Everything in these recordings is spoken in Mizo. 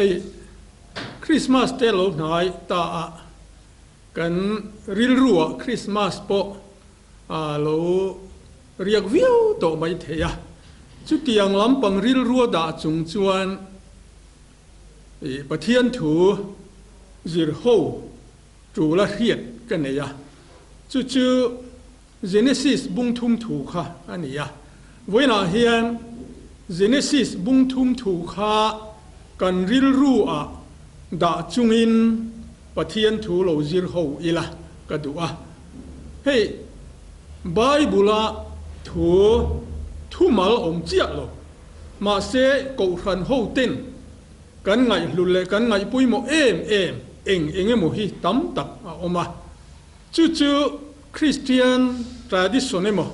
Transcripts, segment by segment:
Hei Christmas te lo hnai ta a, kan rilru ah Christmas pawh a lo riak viau tawh mai thei a. Chutiang lampang rilrua dah chung chuan Pathian thu zir ho tul a hriat ka nei a, chu chu Genesis bung thum thu kha a ni a. Vawiinah hian Genesis bung thum thu kha kan rilru ah dah chungin Pathian thu lo zir ho ila ka duh a. Hei Bible a thu thumal awm chiah lo, mahse Kohhran ho ten kan ngaihhlut leh kan ngaihpawimawh em em eng eng emaw hi tam tak a awm a. Chu chu Kristian tradition emaw,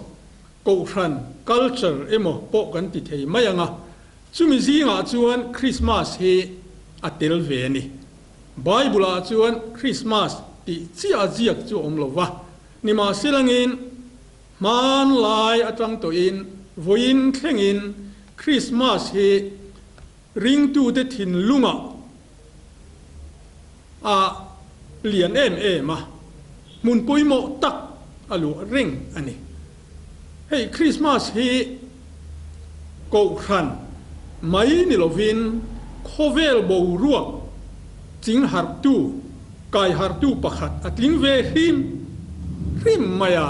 Kohhran culture emaw pawh kan ti thei mai ang a, chumi zingah chuan Krismas hi a tel ve a ni. Bible-ah chuan Krismas tih chiah ziak chu a awm lo va, nimahselangin hmanlai atang tawhin vawiin thlengin Krismas hi ringtute thinlungah a lian em em a, hmun pawimawh tak a luah reng a ni. Hei Krismas hi Kohhran mai ni lovin khawvel boruak ching harhtu, kai harhtu pakhat a tling ve hrim hrim mai a,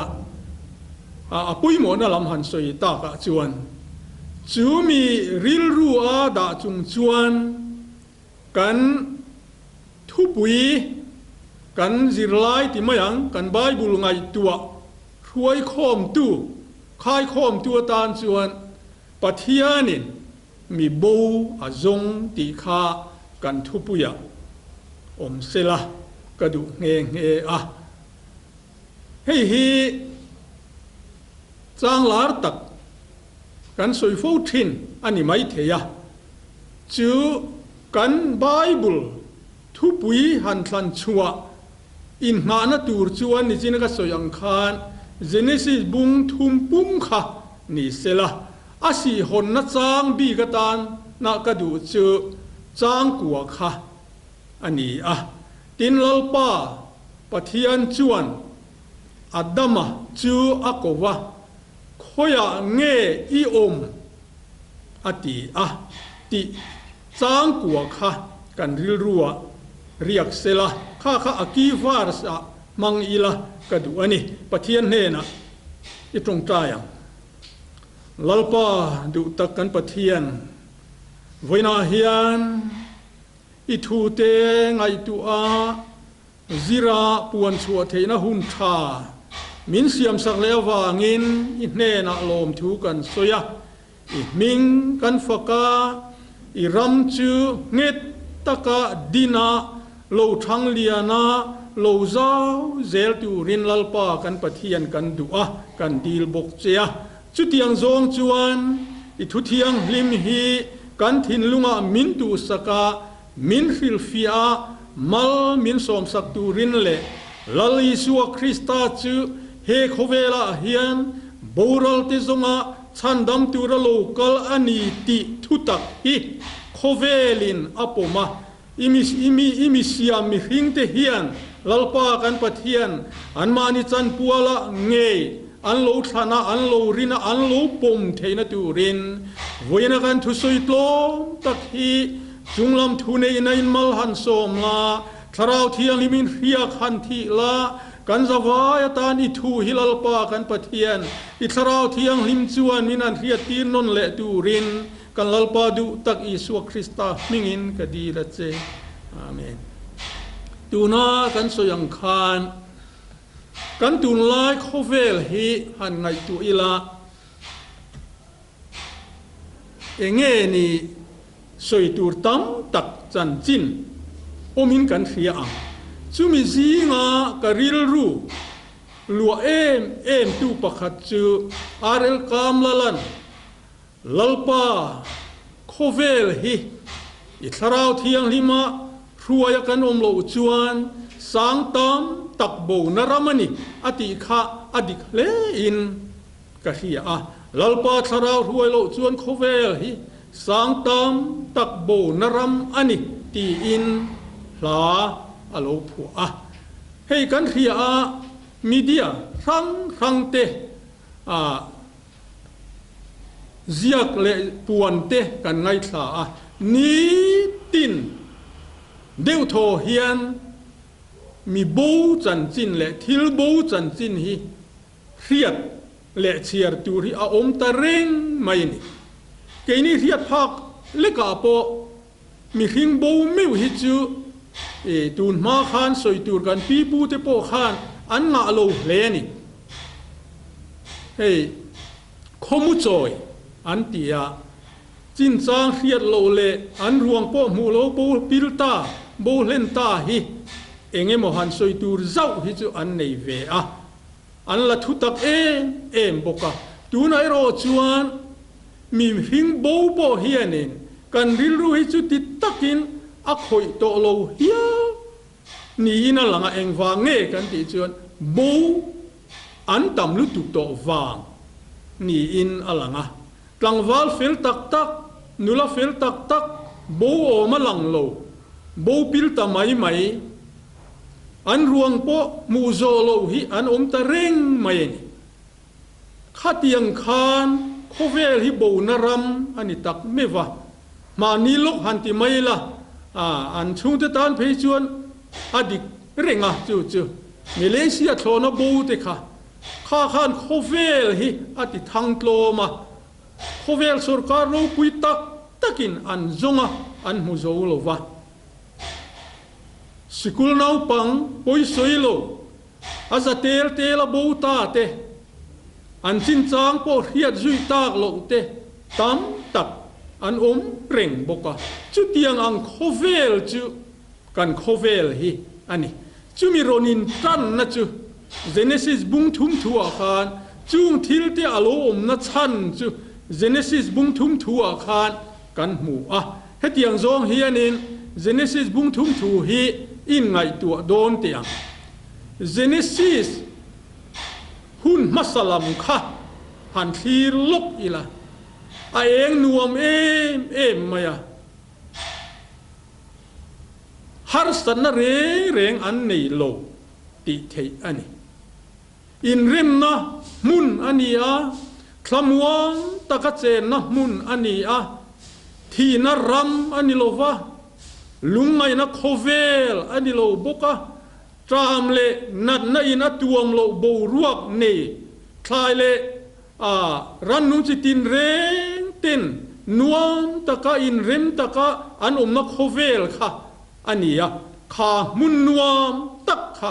a pawimawhna lam han sawi takah chuan chu mi rilru a dah chung chuan Kan thupui kan zirlai ti mai ang, kan Bible ngaihtuah hruaikhawmtu, khaikhawmtu atan chuan Pathianin mi bo a zawng tih kha kan thupuiah awm sela ka duh nghe nghe a. Hei hi changlar tak kan sawi fo thin a ni maithei a. Chu kan Bible thupui han thlan chhuah inhnahna tur chuan nichin ka sawi ang khan Genesis bung thum pum kha ni sela, a sihhawnna chang bik atan na ka duh chu changkua kha a ni a. Tin Lalpa Pathian chuan Adama chu a ko va, Khawiah nge i awm? A ti a, tih changkua kha kan rilruah riak sela, kha kha a key verse ah hmang ila ka duh a ni. Pathian hnenah i tawngtai ang. Lalpa duh tak kan Pathian, vawiinah hian i thute ngaihtuah a, Zira puan chhuah theihna hun tha min siamsak leh avangin i hnenah lawmthu kan sawi a, i hming kan fak a, i ram chu nghet taka dina lo thang liana lo zau zel turin Lalpa kan Pathian kan duh a, kan dil bawk che a. Chutiang zawng chuan i thuthianghlim hi kan thinlungah min tuhsak a, Min hrilhfiah a, mal min sawmsak turin leh Lal Isua Krista chu he khawvelah hian boral te zawnga chhandam tura lo kal a ni tih thutak hi khawvelin a pawm a. I mi i mi i mi siam mihringte hian Lalpa kan Pathian anmahni chanpuala ngei an lo thlan a, an lo rin a, an lo pawm theihna turin vawiina kan thusawi tlawm tak hi Chunglam thu neihna in mal han sawm la, Thlarau Thianghlim in hriak han thih la, kan zavai atan i thu hi Lalpa kan Pathian, i Thlarau Thianghlim chuan min han hriattir nawn leh turin kan Lalpa duh tak Isua Krista hmingin ka dil a che. Amen. Tuna kan sawi ang khan kan tunlai khawvel hi han ngaihtuah ila, Enge ni sawi tur tam tak chanchin awmin kan hria ang. Chumi zinga ka rilru luah em em tu pakhat chu RL Kamlalan, Lalpa, khawvel hi i thlarau thianghlima hruaia kan awm loh chuan sang tam tak bona ram a ni a tih kha a dik hle in Ka hria a, Lalpa thlarau hruai loh chuan khawvel hi sang tam tak bo na ram a ni tiin hla a lo phuah a. Hei kan hria a, media hrang hrang te ah ziak leh puan te kan ngaithla a, nitin deuhthaw hian mi bo chanchin leh thil bo chanchin hi hriat leh chhiar tur hi a awm ta reng mai a ni. Keini hriat phak lekah pawh mihring bo meuh hi chu tun hma khan sawi tur kan pi pu te pawh khan an ngah lo hle a ni. Hei khawmu chawi an ti a, chinchang hriat loh leh an ruang pawh hmuh lo bo pil ta, bo hlen ta hi eng emaw han sawi tur zauh hi chu an nei ve a. An la thu tak em em bawk a. Tunah erawh chuan mi hring bo pawh hianin kan rilru hi chu ti takin a khawih tawh lo hial niin a lang a, engvang nge kan tih chuan bo an tam lutuk tawh vang niin a lang a. Tlangval fel tak tak, nula fel tak tak bo awm a lang lo, bo pil ta mai mai. An ruang pawh hmuh zawh loh hi an awm ta reng mai a ni. Khatiang khan khawvel hi bona ram a ni tak meuh a, mahni lawk han ti mai la, an chhungte tan phei chuan a dik reng a, chu chu Malaysia thlawhna bo te kha, kha khan khawvel hi a ti thang tlawm a, khawvel sorkar ropui tak takin an zawng a, an hmu zo lo va. Sikul naupang pawisawi lo, a za tel tel a bo ta te, an chinchang pawh hriat zui tak loh te tam tak an awm reng bawk a. Chutiang ang khawvel chu kan khawvel hi a ni. Chumi rawn intanna chu Genesis bung thum thuah khan chung thil te a lo awmna chhan chu Genesis bung thum thuah khan kan hmu a. Hetiang zawng hianin Genesis bung thum thu hi inngaihtuah dawn teh ang. Genesis hun hmasa lam kha han thlir lawk ila, a eng nuam em em mai a. Harsatna reng reng an nei lo tih theih a ni. Inrimna hmun a ni a, thlamuang taka chenna hmun a ni a, thihna ram a ni lo va, lungngaihna khawvel a ni lo bawk a, ṭam leh natna in a tuam loh boruak nei thlai leh a rannung chi tinreng ten nuam taka inrem taka an awmna khawvel kha a ni a, kha hmun nuam tak kha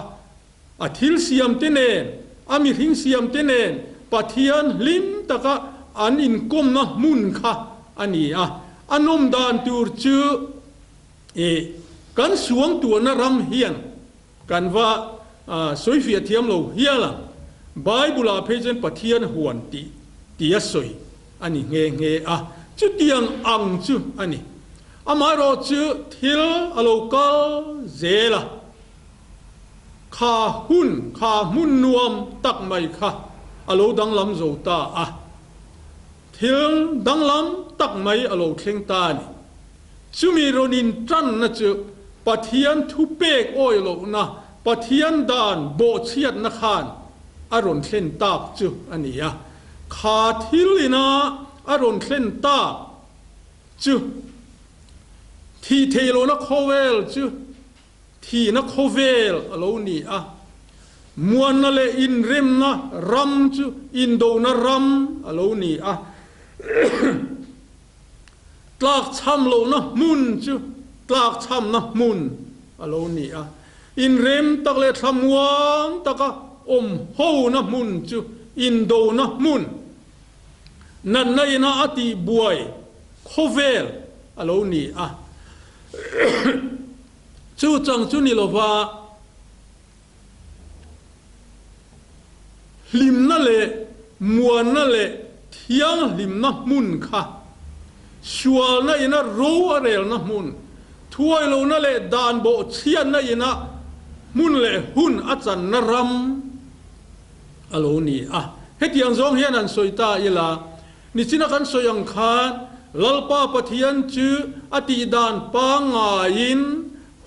A thil siamte nen, a mihring siamte nen Pathian hlim taka an inkawmna hmun kha a ni a. A nawm dan tur chu i kan suangtuahna ram hian kan va sawifiah thiam lo hial ang. Bible-ah phei chuan Pathian huan tih tia sawi a ni nghe nghe a, chutiang ang chu a ni. Amaherawhchu thil a lo kal zel a. Kha hun, kha hmun nuam tak mai kha a lo danglam zo ta a. Thil danglam tak mai a lo thleng ta a ni. Chumi rawn intanna chu Pathian thupek awih lohna, Pathian dan bawhchhiatna khan a rawn thlen tak chu a ni a. Kha thil ina a rawn thlen tak chu thih theih lohna khawvel chu Thihna khawvel a lo ni a, muanna leh inremna ram chu indona ram a lo ni a, tlakchham lohna hmun chu tlakchhamna hmun a lo ni a, inrem tak leh thlamuang taka awm hona hmun chu indona hmun, natna ina a tihbuai khawvel a lo ni a. Chu chang chu ni lova hlimna leh muanna leh thianghlimna hmun kha sualna ina ro a relna hmun, thuailohna leh dan bawhchhiatna ina hmun leh hun a channa ram a lo ni a. Hetiang zawng hian han sawi ta ila, nichina kan sawi ang khan. Lalpa Pathian chu a tihdan pangngaiin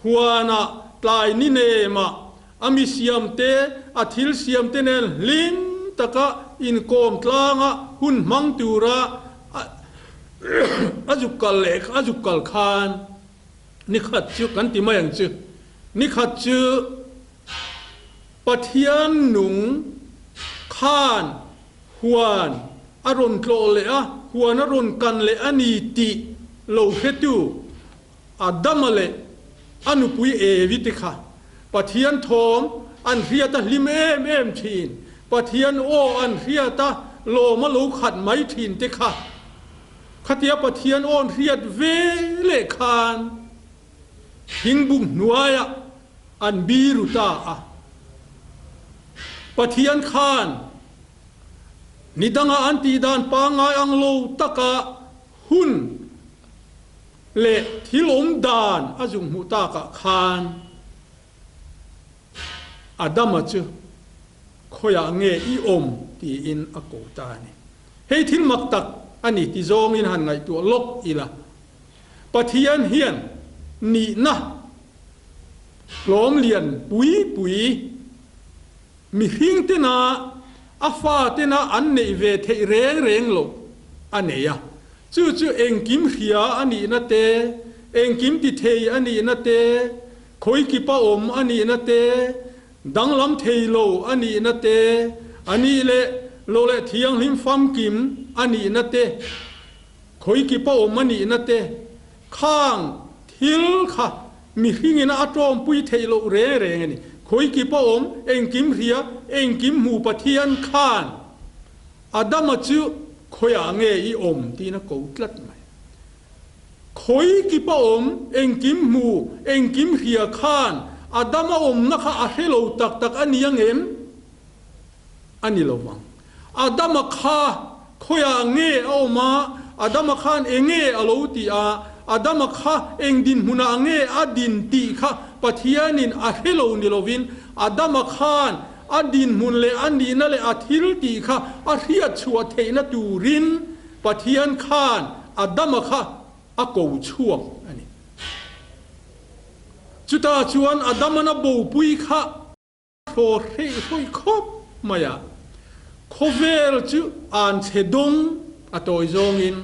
huanah tlai ni nemah a mi siamte, a thil siamte nen hlim taka inkawm tlanga hun hmang tura a zuk kal leh a zuk kal khan ni khat chu kan ti mai ang chu, ni khat chu Pathian nung khan huan a rawn tlawh leh a, huan a rawn kan leh a ni tih lo hretu Adama leh a nupui Evi te kha Pathian thawm an hriat a hlim em em thin, Pathian aw an hriat a lawm a lo khat mai thin te kha khatia Pathian aw an hriat ve leh khan thingbuk hnuaiah an biru ta a. Pathian khan nidanga an tihdan pangngai ang lo taka hun leh thil awm dan a zung hmuh takah khan Adama chu khawiah nge i awm tiin a ko ta a ni. Hei thil mak tak a ni ti zawngin han ngaihtuah lawk ila, Pathian hian nihna hlawm lian pui pui mihring tena a fa tena an neih ve theih reng reng loh a nei a. Chu chu engkim hria a nihna te, engkim ti thei a nihna te, khawikipa awm a nihna te, danglam thei lo a nihna te, a nih leh lo leh thianghlim famkim a nihna te, khawikipa awm a nihna te, khang thil kha mihringin a tawmpui theih loh reng reng a ni. Khawikipa awm, engkim hria, engkim hmu Pathian khan Adama chu khawiah nge i awm tiin a ko tlat mai. Khawi kipa awm, engkim hmu, engkim hria khan Adama awmna kha a hre lo tak tak a ni ang em? A ni lo vang. Adama kha khawiah nge a awm a, Adama khan enge a lo ti a, Adama kha eng dinhmunah nge a din tih kha Pathianin a hre lo ni lovin Adama khan A dinhmun leh a nihna leh a thil tih kha a hriat chhuah theihna turin Pathian khan Adama kha a ko chhuak a ni. Chutah chuan Adaman a bopui kha thaw hreih hrawih khawp mai a, khawvel chu an chhe dawng a tawi zawngin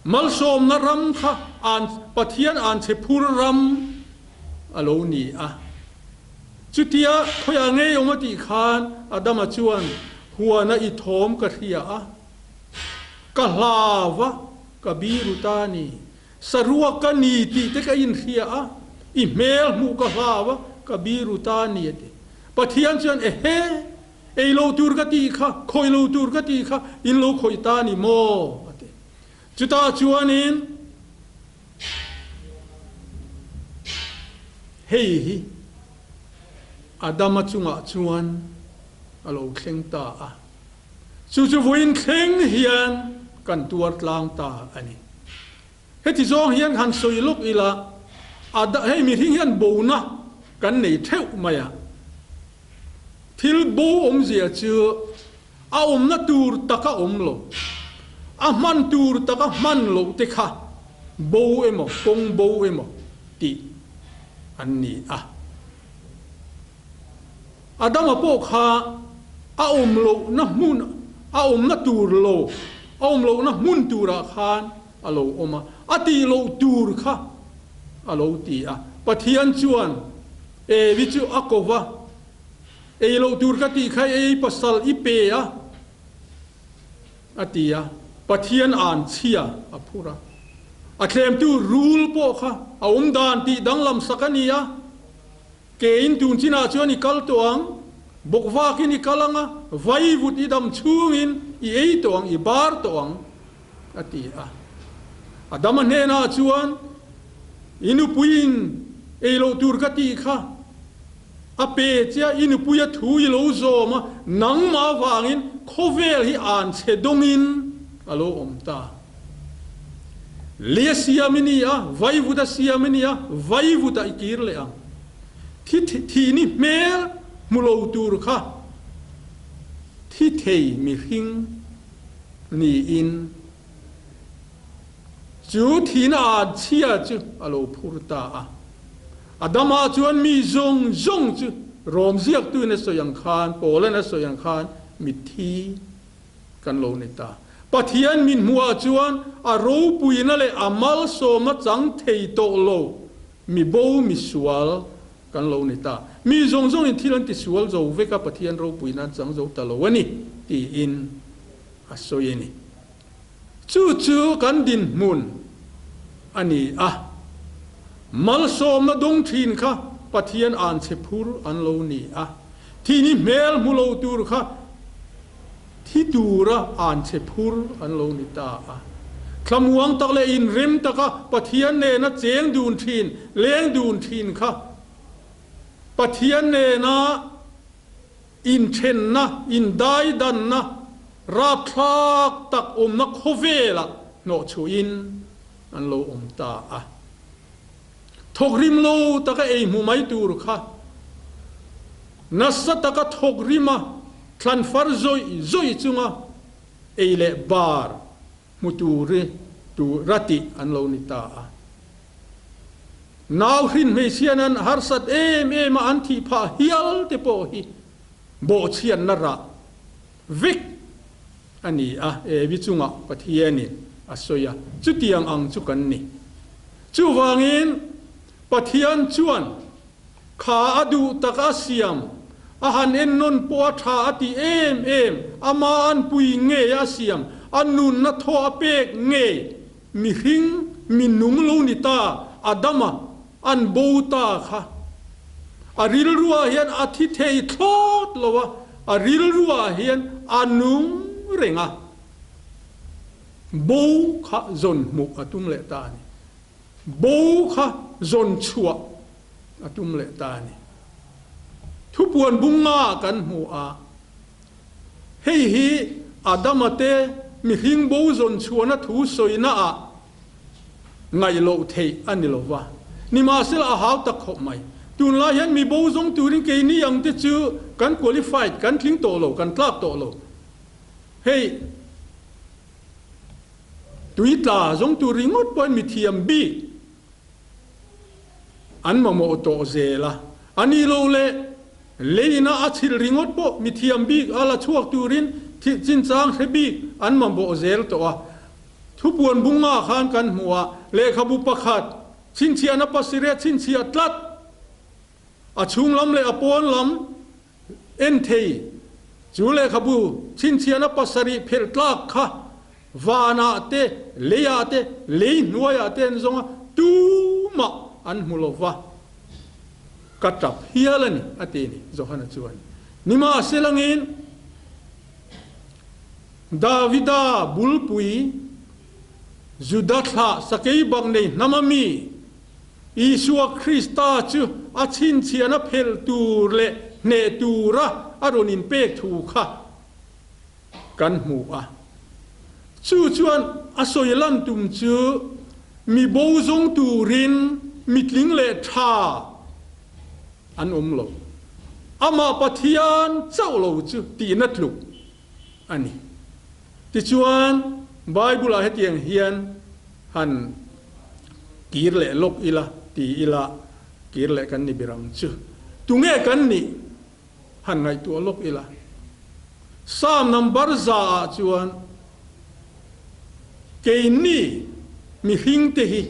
malsawmna ram kha an Pathian an chhe phur ram a lo ni a. Chutia khawiah ngei awm a tih khan Adama chuan huana i thawm ka hria a, ka hlau a, ka biru ta a ni. Saruak ka ni tih te ka inhria a, i hmel hmuh ka hlau a, ka biru ta a ni a ti. Pathian chuan ehe, ei lo tur ka tih kha, khawih lo tur ka tih kha, in lo khawih ta a ni maw? a ti. Chutah chuanin hei hi Adama chungah chuan a lo thleng ta a, chu chu vawiin thleng hian kan tuar tlang ta a ni. Heti zawng hian han sawi lawk ila, Ada, hei mihring hian bona kan nei theuh mai a, thil bo awmzia chu A awmna tur taka awm lo, a hman tur taka hman loh te kha bo emaw, kawng bo emaw tih an ni a. Adama pawh kha a awm lohna hmun, a awmna tur lo, a awm lohna hmun turah khan a lo awm a, a tih loh tur kha a lo ti a. Pathian chuan Evi chu a ko va. Ei loh tur ka tih kha ei pasal i pe a, a ti a. Pathian an chhia a phur a. A thlemtu rul pawh kha a awm dan tih danglam sak a ni a. Keiin tun chinah chuan i kal tawh ang, bawkvakin i kal ang a, vaivut i dam chhungin i ei tawh ang, i bar tawh ang, a ti a. Adama hnenah chuan, I nupuiin ei loh tur ka tih kha, A pe che a, i nupui a thu i lo zawm a, nangmah avangin khawvel hi an chhe dawngin a lo awm ta. Lei a siam i ni a, vaivut a siam i ni a, vaivut ah i kir leh ang. Thi thihni hmel hmu lo tur kha thi thei mihring niin. Chu thihna an chhia chu a lo phur ta a. Adama chuan mi zawng zawng chu Rom ziaktuin a sawi ang khan, Paulan a sawi ang khan mitthi kan lo ni ta. Pathian min hmuhah chuan a ropuina leh a malsawmna chang thei tawh lo mi bo mi sual kan lo ni ta. Mi zawng zawngin thil an tisual zo vek a, Pathian ropuina an chang zo ta lo a ni, tiin a sawi a ni. Chu chu kan dinhmun a ni a, malsawmna dawng thin kha Pathian an chhe phur an lo ni a, thini hmel hmu lo tur kha thi tura an chhe phur an lo ni ta a. Thlamuang tak leh inrem taka Pathian nena cheng dun thin, leng dun thin kha Pathian nena Inthenna, indaidanna rapthlak tak awmna khawvelah hnawhchhuahin an lo awm ta a. Thawkrim lo taka ei hmu mai tur kha nasa taka thawkrima thlanfar zawih zawih chunga ei leh bar hmu turi tura tih an lo ni ta a. Nau hrin hmeichhia nan harsat em em a an thih phah hial te pawh hi bawhchhiatna rah vek a ni a, Evi chungah Pathianin a sawi a, chutiang ang chu kan ni. Chuvangin Pathian chuan Kha a duh tak a siam, a han en nawn pawh a tha a ti em em, ama an pui ngei a siam, a nunna thaw a pek ngei, mihring mi nung lo ni ta, Adama an bo ta kha. A rilruah hian a thi thei thlawt lo a, a rilruah hian a nung reng a, bo kha zawn hmuh a tum leh ta a ni. Bo kha zawn chhuah a tum leh ta a ni. Thupuan bunga kan hmu a, hei hi Adama te mihring bo zawn chhuahna thu sawina ah ngaih loh theih a ni lo va. Nimahsela a hau tak khawp mai. Tunlai hian mi bo zawng turin keini ang te chu kan qualified, kan tling tawh lo, kan tlak tawh lo. Hei. Tui tla zawng tur ringawt pawhin mithiam bik an mamawh tawh zel a, a ni lo leh leina a chhilh ringawt pawh mithiam bik a la chhuak turin thil chinchang hre bik an mamawh zel tawh a. Thupuan bunga khan kan hmu a, lehkhabu pakhat chhinchhiahna pasireh chhinchhiah tlat, a chhung lam leh a pawn lam En thei, chu lehkhabu chhinchhiahna pasarih phelh tlak kha vanah te, leiah te, lei hnuaiah te an zawng a, tumah an hmu lo va, ka tap hial a ni, a ti ni, Johana chuan. Nimahselangin, Davida bulpui, Juda thlah sakei bak nei hnam a mi, Isua Krista chu a chhinchhiahna phelh tur leh hneh tura a rawn inpek thu kha kan hmu a. Chu chuan a sawi lan tum chu mi bo zawng turin mitling leh tha an awm lo. Amah Pathian chauh lo chu tihna tluk a ni. Tichuan, Bible-ah hetiang hian han kir leh lawk ila ti ila, kir leh kan ni ber ang chu. Tunge kan nih han ngaihtuah lawk ila. Psalm number zaah chuan, Keini mihringte hi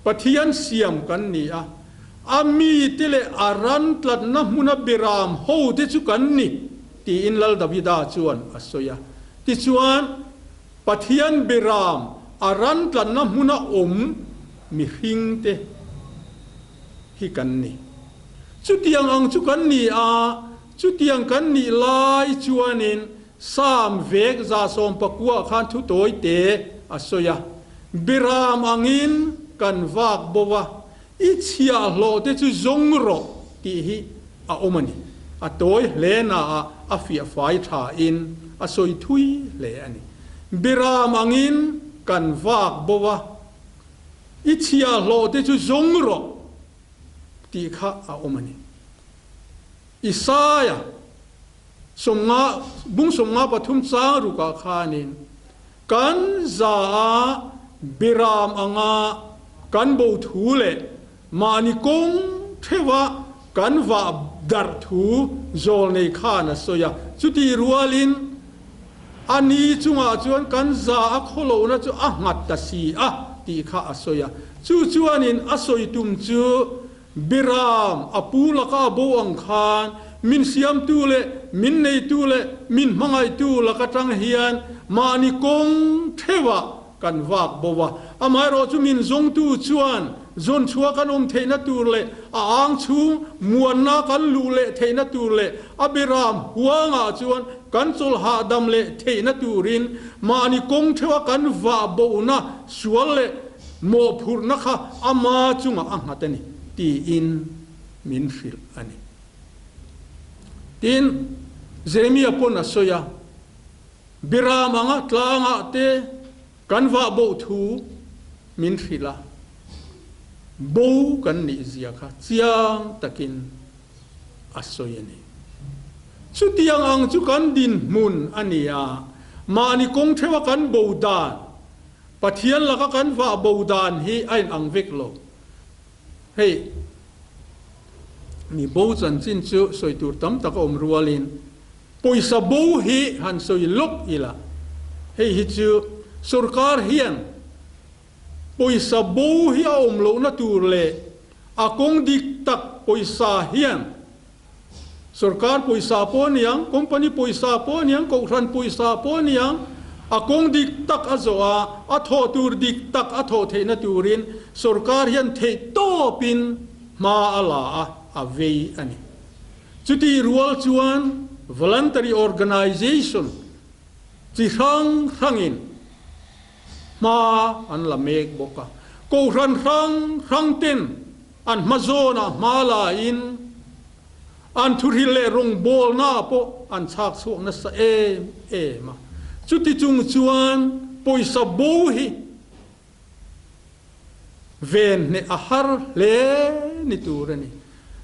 Pathian siam kan ni a, a mite leh a ran tlatna hmuna beram hote chu kan ni, tiin Lal Davida chuan a sawi a. Tichuan, Pathian beram a ran tlatna hmuna awm mihringte hi kan ni. Chutiang ang chu kan ni a, chutiang kan nih lai chuanin Psalm vek 119 khan thu tawi te a sawi a, Beram angin kan vak bo a, i chhiahhlawh te chu zawng rawh tih hi a awm a ni. A tawi hle naah a fiah fai thain a sawi thui hle a ni. Beram angin kan vak bo a, i chhiahhlawh te chu zawng rawh tih kha a awm a ni. Isaia. 50 bung 53 chang rukah khanin kan za a Beram anga kan bo thu leh mahni kawng theuha kan vah darh thu zawlnei khan a sawi a. Chutih rualin a ni chungah chuan kan za a khawlohna chu a nghat ta si a tih kha a sawi a. Chu chuanin a sawi tum chu Beram a pu laka a bo ang khan min siamtu leh min neitu leh min hmangaihtu laka tang hian mahni kawng theuhah kan vak bo a. Amaherawh chu min zawngtu chuan zawn chhuah kan awm theihna tur leh a ang chhung muanna kan luh leh theihna tur leh a beram huangah chuan kan chawlh hahdam leh theihna turin mahni kawng theuha kan vah bohna sual leh Mawhphurhna kha ama chungah a nghat a ni, tiin min hrilh a ni. Tin, Jeremia pawn a sawi a, Biram anga tlangah te kan vah boh thu min hrilh a, bo kan nih zia kha chiang takin a sawi a ni. Chutiang ang chu kan dinhmun a ni a, mahni kawng theuha kan bo dan, Pathian laka kan vah bo dan hi a in ang vek lo. Hei mi bo chanchin chu sawi tur tam tak a awm rualin pawisa bo hi han sawi lawk ila, hei hi chu sorkar hian pawisa bo hi a awm lohna tur leh a kawng dik tak pawisa hian Sorkar pawisa pawh a ni ang, company pawisa pawh a ni ang, kohhran pawisa pawh a ni ang, a kawng dik tak a zawh a, a thawh tur dik tak a thawh theihna turin sorkar hian theih tawpin hma a la a, a vei a ni. Chutih rual chuan voluntary organisation chi hrang hrangin hma an la mek bawk a, kohhran hrang hrang ten An hma zawnah hma laiin an thuhril leh rawngbawlnaah pawh an chhak chhuak nasa em em a. Chuti chung chuan pawisa bo hi ven hneh a har hle ni tur a ni.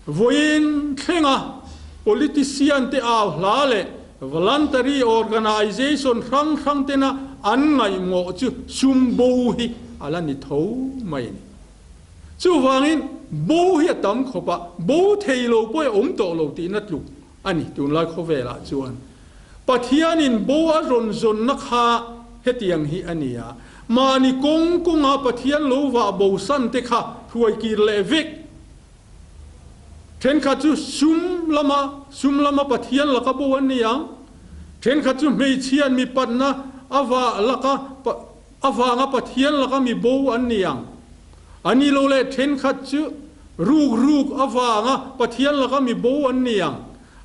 Vawiin thlenga politician te au hla leh voluntary organisation hrang hrang tena an ngaihmawh chu sum bo hi a la ni tho mai a ni. Chuvangin, bo hi a tam khawp a, bo thei lo pawh a awm tawh lo tihna tluk a ni tunlai khawvelah chuan. Pathianin bo a rawn zawnna kha hetiang hi a ni a, mahni kawng kawnga Pathian lo vah bo san te kha hruai kir leh vek. Thenkhat chu sum lama sum lama Pathian laka bo an ni ang, thenkhat chu hmeichhian mipatna a vah laka Avanga Pathian laka mi bo an ni ang. A ni lo leh thenkhat chu ruk ruk avanga Pathian laka mi bo an ni ang.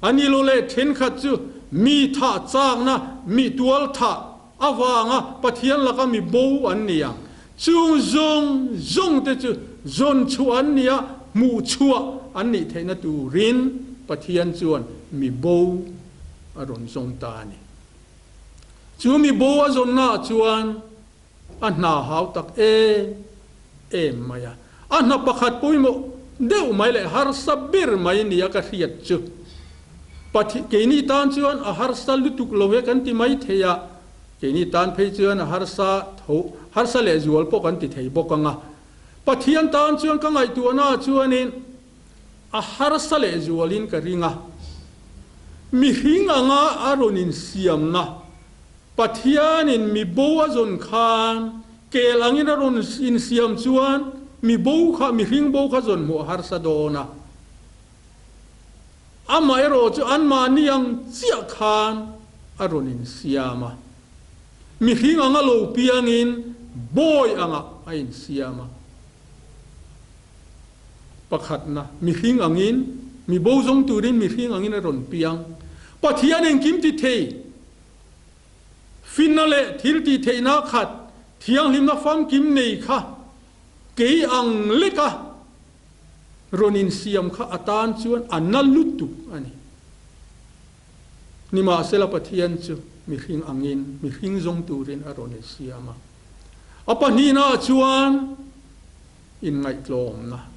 A ni lo leh thenkhat chu mi thah chakna, mi tual thah avanga Pathian laka mi bo an ni ang. Chung zawng zawng te chu zawn chhuah an ni a, hmuh chhuah an nih theihna turin Pathian chuan mi bo a rawn zawng ta a ni. Chu mi bo a zawnnaah chuan a hna hau tak em em mai a. A hna pakhat pawimawh deuh mai leh harsa ber mai nia ka hriat chu Pathi keini tan chuan a harsa lutuk lo e kan ti mai thei a, keini tan phei chuan a harsa tho harsa leh zual pawh kan ti thei bawk ang a. Pathian tan chuan ka ngaihtuahnaah chuanin A harsa leh zualin ka ring a, mihring anga a rawn insiamna, Pathianin mi bo a zawn khan kel angin a rawn insiam chuan mi bo kha, mihring bo kha zawn hmuh a harsa dawn a. Amaherawh chu anmahni ang chiah khan a rawn insiam a, mihring anga lo piangin bawi angah a insiam a. Pakhatna, mihring angin, mi bo zawng turin mihring angin a rawn piang. Pathian engkim ti thei, finna leh thil tih theihna khat, thianghlimna famkim nei kha kei ang leka rawn insiam kha a tan chuan a na lutuk a ni. Nimahsela Pathian chu mihring angin, mihring zawng turin a rawn insiam a. A pahnihnaah chuan inngaihtlawmna.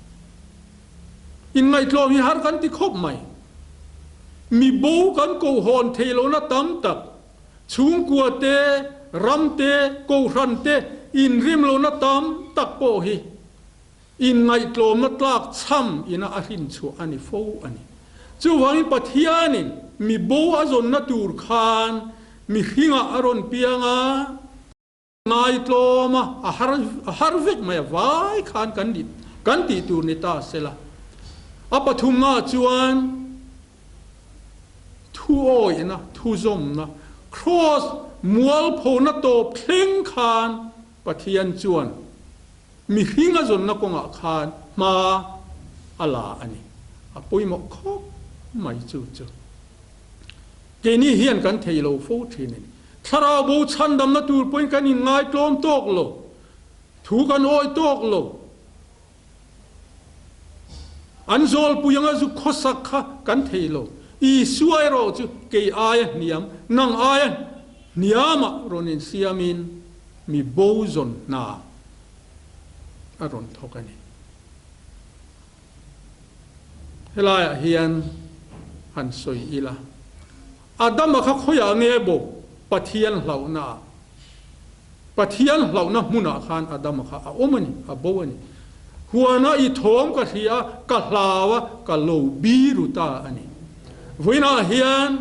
Inngaihtlawm hi har kan ti khawp mai. Mi bo kan kohhawn thei lohna tam tak, chhungkua te, ram te, kohhran te inrim lohna tam tak pawh hi inngaihtlawmna tlak chham ina a hrin chhuah a ni fo a ni. Chuvangin Pathianin mi bo a zawnna tur khan mihringah a rawn piang a. Ngaitlawm a, a har a har vek mai a, vai khan kan nih kan tih tur ni ta sela. A pathumna chuan thu awihna, thu zawmna, Kraws mualphona tawp thleng khan Pathian chuan mihring a zawnna kawngah khan hma a la a ni. A pawimawh khawp mai chu chu. Keini hian kan thei lo fo thin a ni. Thlarau bo chhandamna tur pawhin kan inngaitlawm tawk lo, thu kan awih tawk lo. An zawlpui anga zu khawsak kha kan thei lo. Isua erawh chu kei aia hniam, nang aia hniamah rawn insiamin mi bo zawn hna a rawn thawk a ni. Helaiah hian han sawi ila, Adama kha khawiah nge bo? Pathian hlauhnaah. Pathian hlauhna hmunah khan Adama kha a awm a ni, a bo a ni. Huana i thawm ka hria a, ka hlau a, ka lo biru ta a ni. Vawiinah hian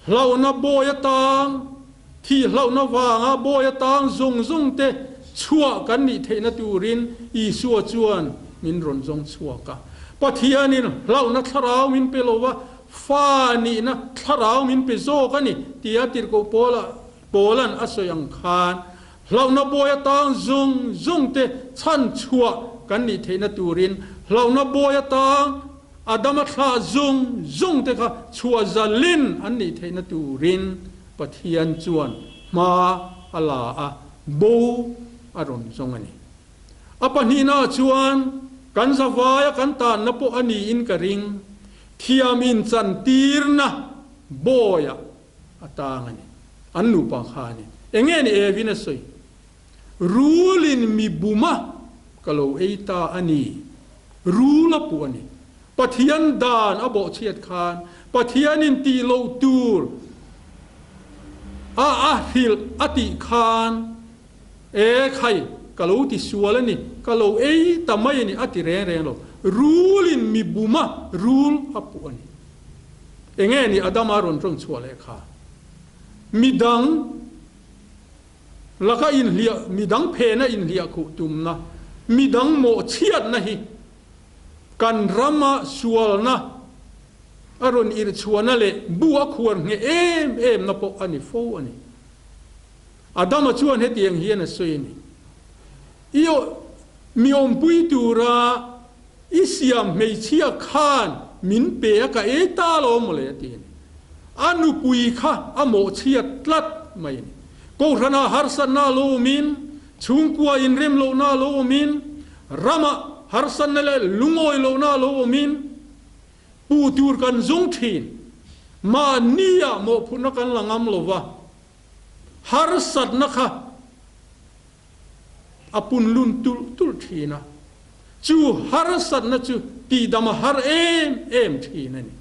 hlauhna bawi atang, thih hlauhna vanga bawi atang zawng zawng te chhuah kan nih theihna turin Isua chuan min rawn zawng chhuak a. Pathianin hlauhna thlarau min pe lo va, Fa nihna thlarau min pe zawk a ni, tia Tirhkoh Paula Paula'n a sawi ang khan, hlauhna bawi atang zawng zawng te chhan chhuah kan nih theihna turin hlauhna bawi atang Adama thlah zawng zawng te kha chhuah zalin an nih theihna turin Pathian chuan hma a la a, bo a rawn zawng a ni. A pahnihnaah chuan kan zavaia kan tanna pawh a niin ka ring. Thiam inchantirna bawiah a tang a ni. An nupa kha a ni. Enge ni Evin a sawi? Rulin mi buma ka lo ei ta a ni. Rul a puh a ni. Pathian dan a bawhchhiat khan Pathianin tih loh tur a a hrilh a tih khan E khai, ka lo ti sual a ni, ka lo ei ta mai a ni, a ti reng reng lo. Rulin mi bum a, rul a puh a ni. Enge ni Adama rawn tawng chhuah leh kha? Midang laka inhliah, midang phena inhliah khuh tumna, midang mawhchhiatna hi kan rama sualna a rawn irhchhuahna leh bu a khuar ngheh em emna pawh a ni fo a ni. Adama chuan hetiang hian a sawi a ni, I mi awmpui tura i siam hmeichhia khan min pe a, ka ei ta lo mawle a ti a ni. A nupui kha a mawhchhiat tlat mai a ni. Kohhranah harsatna a lo awmin, chhungkua inrem lohna a lo awmin, ramah harsatna leh lungawi lohna a lo awmin, puh tur kan zung thin. Mahniah mawhphurhna kan la ngam lo va. Harsatna kha a punlun tulh tulh thin a, chu harsatna chu tihdam a har em em thin a ni.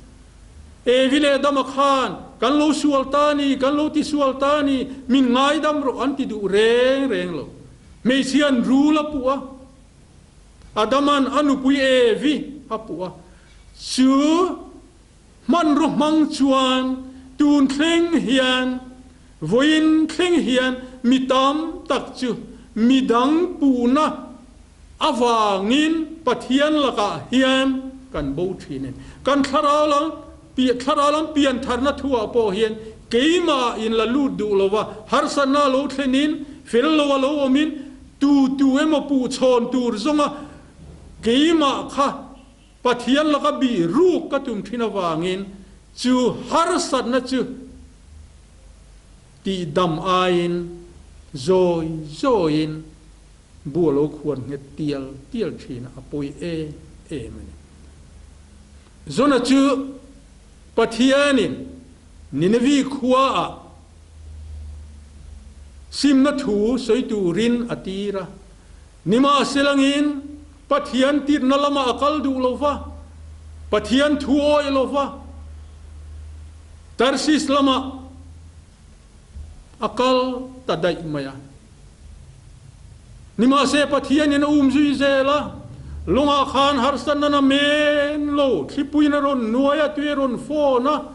Evi leh Adama khan kan lo sual ta ni, kan lo tisual ta ni, min ngaidam rawh an ti duh reng reng lo. Hmeichhia'n rul a puh a, Adama'n a nupui Evi a puh a, chu Hmanraw hmang chuan tun thleng hian, vawiin thleng hian mi tam tak chu midang puhna avangin Pathian lakah hian kan bo thin a ni. Kan thlarau lam thlarau lam piantharna thuah pawh hian keimah in la lut duh lova, harsatna lo thlenin, fel loa lo awmin, tu tu emaw puh chhawn tur zawnga keimah kha Pathian laka bih ruk ka tum thin avangin chu harsatna chu tihdam aiin zawi zawiin bu a lo khuan nghet tial tial thin a, a pawi em em a ni. Jona chu Pathianin Ninevi khuaah simna thu sawi turin a tir a, Nimahselangin Pathian tirhna lamah a kal duh lo va, Pathian thu awih lo va, Tarsis lamah a kal ta daih mai a. Nimahse Pathianin a um zui zel a, lawngah khan harsatna na men lo, thlipuiin a rawn nuai a, tui a rawn fawn a,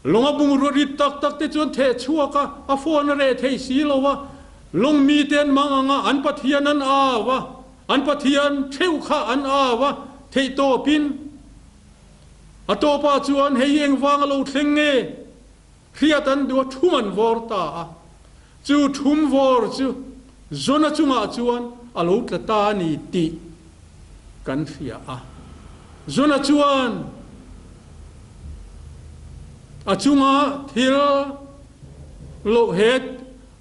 lawng a bungrua rit tak tak te chuan theh chhuak a, a fawn a reh thei si lo a, lawng mite an mang ang a, an Pathian an au a, an Pathian theuh kha an au a, theihtawpin a tawpah chuan hei engvang a lo thleng nge? Hriat an duh a, thum an vawr ta a. Chu thum vawr chu Jona chungah chuan a lo tla ta a ni tih kan hria a. Jona chuan a chunga thil lo he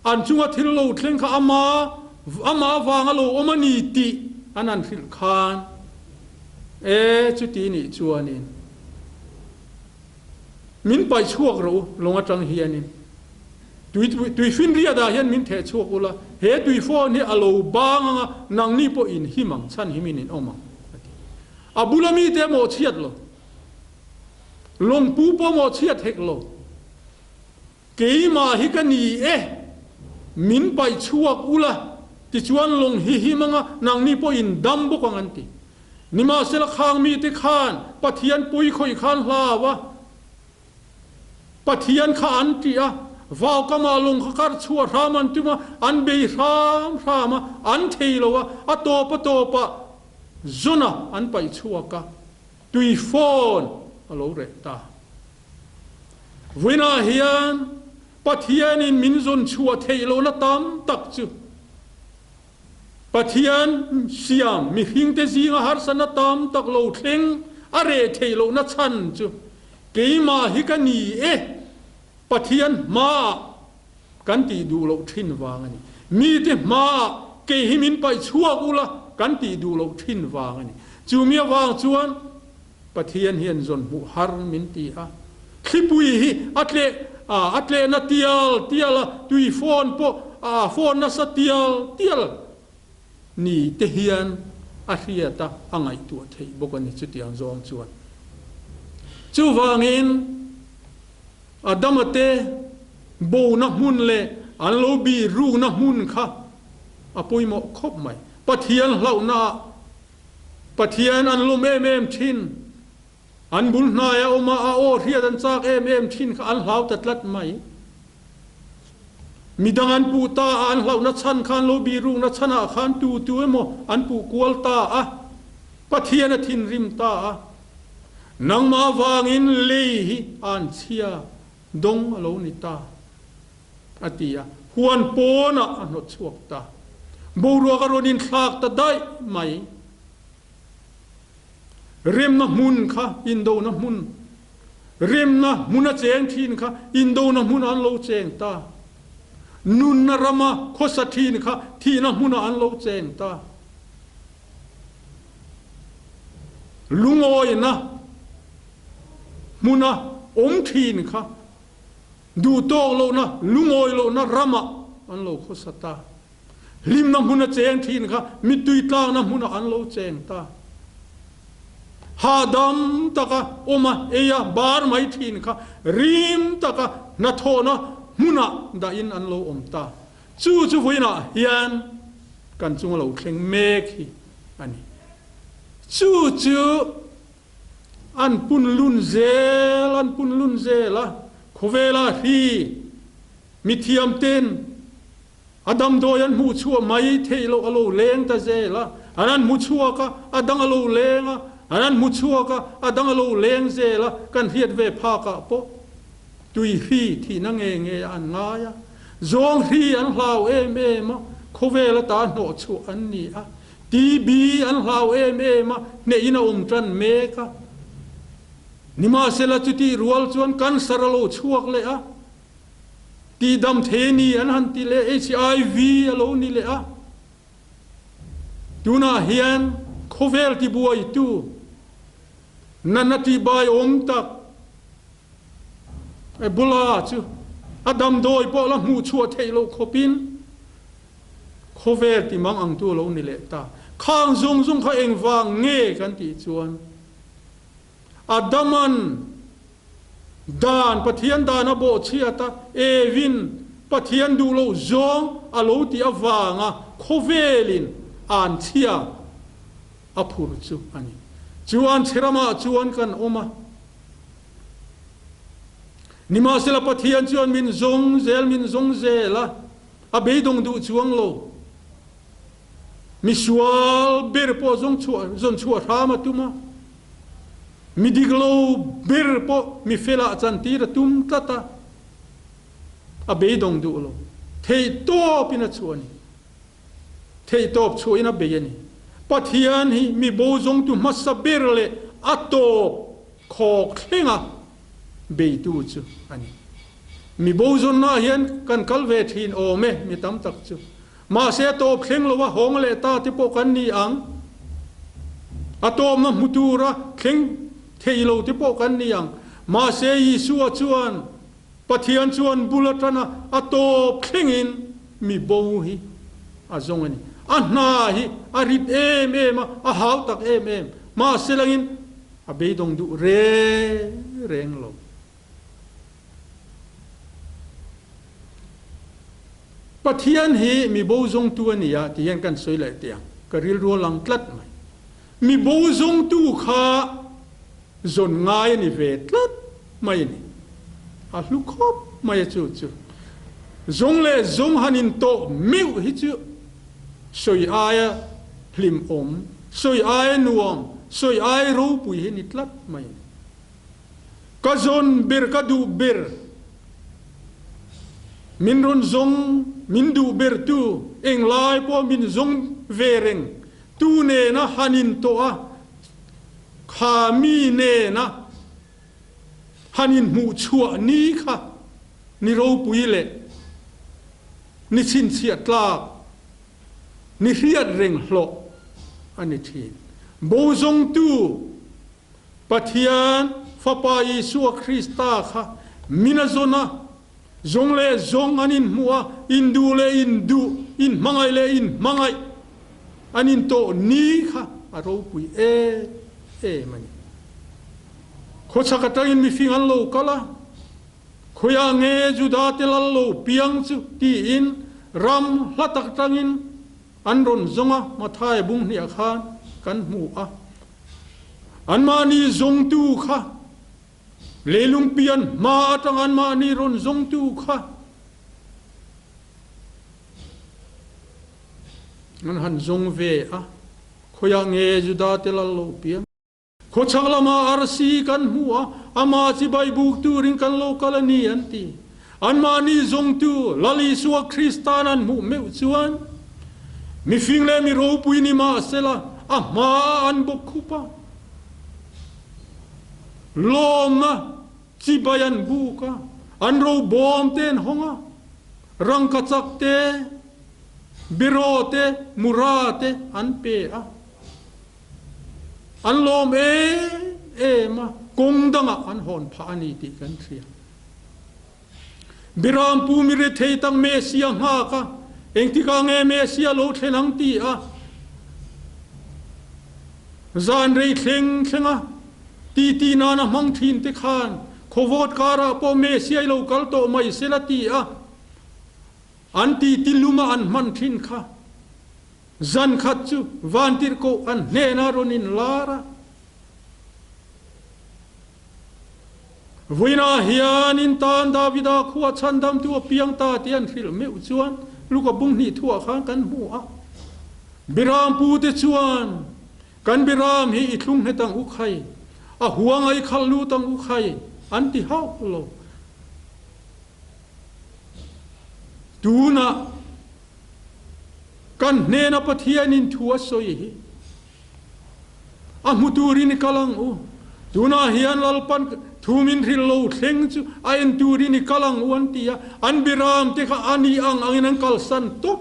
an chunga thil lo thleng kha ama ama vanga lo awm a ni tih an han hrilh khan, E, chuti nih chuanin. Min paih chhuak rawh u, lawng atang hianin. Tui tuifinriat ah hian min theh chhuak ula, he tui phone hi a lo bang anga nangni pawh in him ang, chhan himin in awm ang, a ti. A bula mite a mawhchhiat lo. Lawngpu pawh a mawhchhiat hek lo. Keimah hi ka ni e, min paih chhuak ula, tichuan lawng hi him anga nangni pawh in dam bawk ang an ti. Nimahsela khang mite khan Pathian pui khawih khan hlau a, Pathian kha an tih a, vaukamah lawng kha kar chhuah hram an tum a, an bei hram hram a, an thei lo a, a tawp a tawpah Jona an paih chhuak a, tui fawn a lo reh ta. Vawiinah hian Pathianin min zawn chhuah theih lohna tam tak chu Pathian siam mihringte zinga harsatna tam tak lo thleng a reh theih lohna chhan chu keimah hi ka ni e, Pathian hmaah kan tih duh loh thin vang a ni. Mite hmaah kei hi min paih chhuak ula kan tih duh loh thin vang a ni. Chumi avang chuan Pathian hian zawn hmuh har min ti a, thlipui hi a tleh a, a tlehna tial tial a, tui fawn pawh a fawn nasa tial tial ni te hian a hriat a, a ngaihtuah theih bawk a ni chutiang zawng chuan. Chuvangin Adama te bona hmun leh an lo bih rukna hmun kha a pawimawh khawp mai. Pathian hlauhna ah Pathian an lawm em em thin. An bul hnai a awm a, a aw hriat an chak em em thin kha an hlau ta tlat mai. Midang an puh ta a, an hlauhna chhan khan lo bihrukna chhanah khan tu tu emaw an puh kual ta a, Pathian a thinrim ta a. Nangmah avangin lei hi an chhia dawng a lo ni ta. A ti a, huan pawnah a hnawt chhuak ta. Boruak a rawn inthlak ta daih mai. Remna hmun kha indona hmun, remna hmuna cheng thin kha indona hmunah an lo cheng ta. Nunna rama khawsa thin kha thihna hmunah an lo cheng ta. Lungawina hmuna awm thin kha Duh tawk lohna, lungawi lohna ramah an lo khawsa ta. Hlimna hmuna cheng thin kha mittui tlakna hmunah an lo cheng ta. Hahdam taka awm a, ei a, bar mai thin kha rim taka hnathawhna hmunah dahin an lo awm ta. Chu chu vawiinah hian kan chunga lo thleng mek hi a ni. Chu chu. An pun lun zel, an pun lun zel a, khawvela hri mithiam ten a damdawi an hmuh chhuah mai theih loh a lo leng ta zel a, an an hmu chhuak a, a dang a lo leng a, an an hmu chhuak a, a dang a lo leng zel a, kan hriat ve phakah pawh tui hri thihna nge nge ah an ngai a, zawng hri an hlau em em a, khawvel ata hnawh chhuah an ni a. TB an hlau em em a, hnehin a awm tan mek a. Nimahsela chutih rual chuan cancer a lo chhuak leh a, tihdam thei a ni an han ti leh, HIV a lo ni leh a. Tunah hian khawvel tibuaitu, natna tihbai awm tak Ebola chu a damdawi pawh la hmuh chhuah theih loh khawpin, Khawvel ti mang ang tu a lo ni leh ta. Khang zung zung kha engvang nge kan tih chuan Adaman dan, Pathian dan a bawhchhiat a, Evin Pathian duh loh zawng a lo tih avanga khawvelin anchhia a phur chu a ni. Chu anchhe ramah chuan kan awm a. Nimahsela Pathian chuan min zawng zel min zawng zel a, a beidawng duh chuang lo. Misual ber pawh zawng chhuah zawn chhuah hram a tum a, mi dik lo ber pawh mi felah chantir a tum tlat a, a beidawng duh lo. Theihtawpin a chhuah a ni. Theihtawp chhuahin a bei a ni. Pathian hi mi bo zawngtu hmasa ber leh a tawp khawk thlenga beitu chu a ni. Mi bo zawnnaah hian kan kal ve thin awm e, mi tam tak chu. Mahse a tawp thleng lo a hawng leh ta te pawh kan ni ang. A tawpna hmu tura thleng thei lo te pawh kan ni ang. Mahse Isua chuan Pathian chuan bul atana a tawp thlengin mi bo hi a zawng a ni. A hna hi a rit em em a, a hau tak em em. Mahse langin a beidawng duh reng reng lo. Pathian hi mi bo zawngtu a ni a ti hian kan sawi leh teh ang. Ka rilru a lang tlat mai. Mi bo zawngtu kha zawn ngai a ni ve tlat mai a ni. A hlu khawp mai a chu chu. Zawng leh zawng han intawh meuh hi chu sawi aia hlimawm, sawi aia nuam, sawi aia ropui hi a ni tlat mai a ni. Ka zawn ber, ka duh ber, min rawn zawng, min duh bertu, englai pawh min zawng ve reng tu nena han intawh a, kha mi nena han inhmuhchhuah ni kha ni ropui leh ni chhinchhiah tlak, ni hriat reng hlawh a ni thin. Bo zawngtu. Pathian Fapa Isua Krista kha min a zawn a, zawng leh zawng an inhmuh a, induh leh induh, inhmangaih leh inhmangaih an intawh ni kha a ropui em em a ni. Khawchhak atangin mifing an lo kal a, khawiah nge Judate lal lo piang chu tiin ram hla tak atangin an rawn zawng a, Mathai bunghniah khan kan hmu a. Anmahni zawngtu kha, leilung pian hma atang anmahni rawn zawngtu kha an han zawng ve a, khawiah nge Juda te lal lo piang? Khawchhak lamah arsi kan hmu a, amah chibai buk turin kan lo kal a ni an ti. Anmahni zawngtu Lal Isua Krista'n an hmuh meuh chuan mifing leh mi ropui ni mahsela a hmaah an bawk khup a, lawmna chibai an buk a, an robawm te an hawng a, rangkachak te, beraw te, mura te an pe a. An lawm em em a, kawng dangah an hawn phah a ni tih kan hria. Biram pu mi rethei tak Messia nghak a, engtikah nge Messia lo thlen ang ti a, zan rei thleng thleng a, titi nan a hmang thin te khan khawvawt karah pawh Messia i lo kal tawh mai sela ti a, an titi lum a an hman thin kha. Zan khat chu vantirhkoh an hnenah rawn inlar a. Vawiinah hian in tan Davida khua chhandamtu a piang ta tih an hrilh meuh chuan Luka bung hnih thuah khan kan hmu a. Biram pute chuan, Kan biram hi i thlung nghet ang u khai, a huang a i khalh lut ang u khai, an ti hauh lo. Tunah kan hnena Pathianin thu a sawi hi A hmu turin i kal ang u. Tunah hian Lalpan thu min hrilh lo thleng chu a en turin i kal ang u an ti a, an biram te kha a nih ang angin an kalsan tawp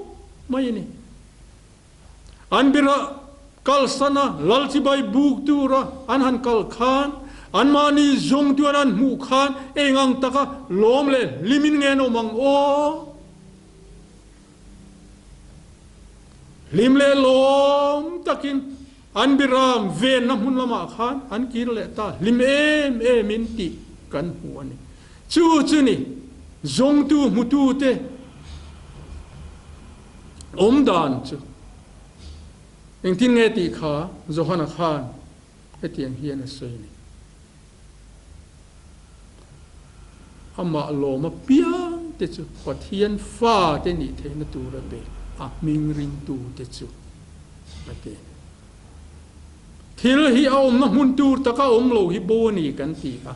mai a ni. An bira kalsan a, Lal chibai buk tura an han kal khan, anmahni zawng tuan an hmuh khan eng ang taka lawm leh hlimin nge an awm ang aw? Hlim leh lawm takin an biram venna hmun lamah khan an kir leh ta, hlim em em in tih kan hmu a ni. Chu chu ni, zawngtu hmutute. Awm dan chu engtin nge tih kha Johana khan hetiang hian a sawi a ni. Amah lawm apiang te chu Pathian fate nih theihna tura pe a hming ringtute chu a ti. Thil hi a awmna hmun tur taka awm lo hi bo a ni kan ti a.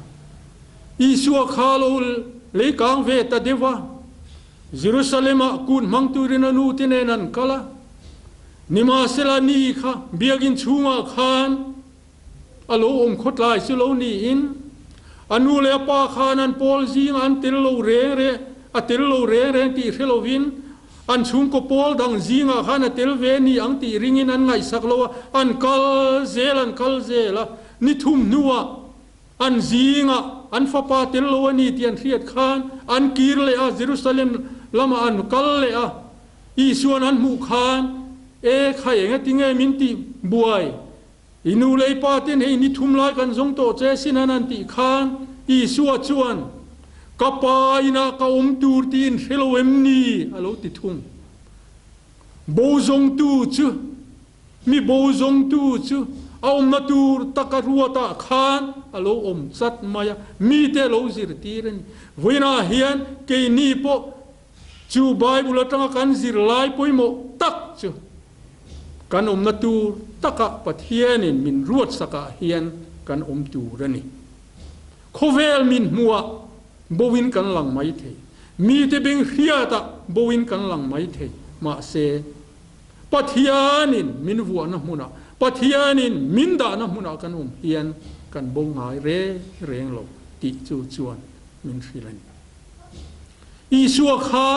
Isua kha lo leikang ve ta deuh a. Jerusalem-ah kut hmang turin a nute nen an kal a. Nimahsela ni kha biakinn chhungah khan a lo awm khawtlai chu lo niin a nu leh a pa khan an pawl zingah an tel lo reng reng a tel lo reng reng tih hre lovin an chhungkaw pawl dang zingah khan a tel ve ni ang tih ringin an ngaihsak lo a, an kal zel an kal zel a, ni thum hnuah an zingah an fapa tel lo a ni tih an hriat khan an kir leh a, Jerusalem lamah an kal leh a. Isuan an hmuh khan, E khai engatinge min tih buai? I nu leh i pa ten hei ni thum lai kan zawng tawh che sin an an tih khan Isua chuan, Ka pa inah ka awm tur tiin hre lo em ni? a lo ti thung. Bo zawngtu chu, mi bo zawngtu chu a awmna tur taka ruatah khan a lo awm chat mai a, mite a lo zirtir a ni. Vawiinah hian keini pawh Chu Bible atanga kan zirlai pawimawh tak chu kan awmna tur takah Pathianin min ruatsakah hian kan awm tur a ni. Khawvel min hmuhah boin kan lang mai thei, mite beng hriatah boin kan lang mai thei, mahse Pathianin min vuahna hmunah, Pathianin min dahna hmunah kan awm hian kan bo ngai reng reng lo tih chu chuan min hrilh a ni. Isua kha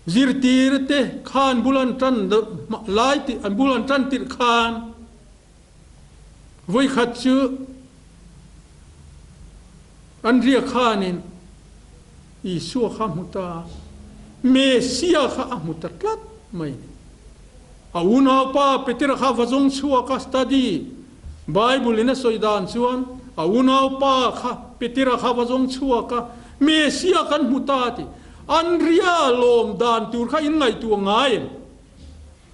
zirtirte khan bul an tan lai an bul an tan tirh khan vawikhat chu an riak khanin Isua kha a hmu ta, Messia kha a hmu ta tlat mai ni. A unaupa Petera kha va zawng chhuak a study Bible in a sawi dan chuan a unaupa kha Petera kha va zawng chhuak a, Messia kan hmu ta ti. Andria lawm dan tur kha in ngaihtuah ngai em?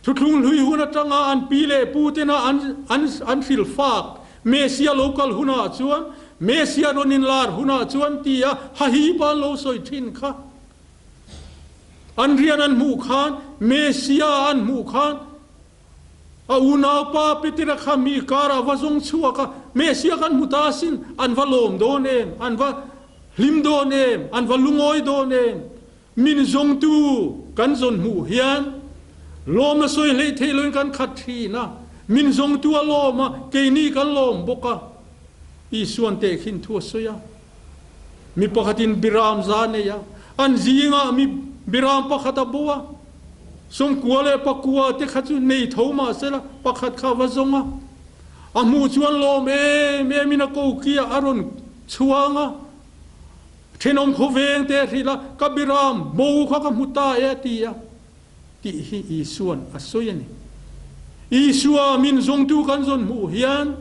Thuthlung hlui hun atanga an pi leh pu tena an an an hrilh fak Messia lo kal hunah chuan Messia rawn inlar hunah chuan ti a hahipa an lo sawi thin kha. Andrian an hmuh khan Messia an hmuh khan A unaupa Petera kha mi karah va zawng chhuak a, Messia kan hmu ta asin, an va lawm dawn em, an va hlim dawn em, an va lungawi dawn em? Min zawngtu kan zawn hmuh hian lawm a sawi hleih theih loin kan khat thin a, min zawngtu a lawm a, keini kan lawm bawk a. Isuan tehkhin thu a sawi a, mi pakhatin biram za nei a, an zingah mi biram pakhat a bo a, Sawmkua leh pakua te kha chu nei tho mah sela pakhat kha a va zawng a, a hmuh chuan lawm em em in a koki ah a rawn chhuang a, thenawm khawveng te a hrilh a, ka biram bo kha ka hmu ta e a ti a, tih hi Isua'n a sawi a ni. Isua min zawngtu kan zawn hmuh hian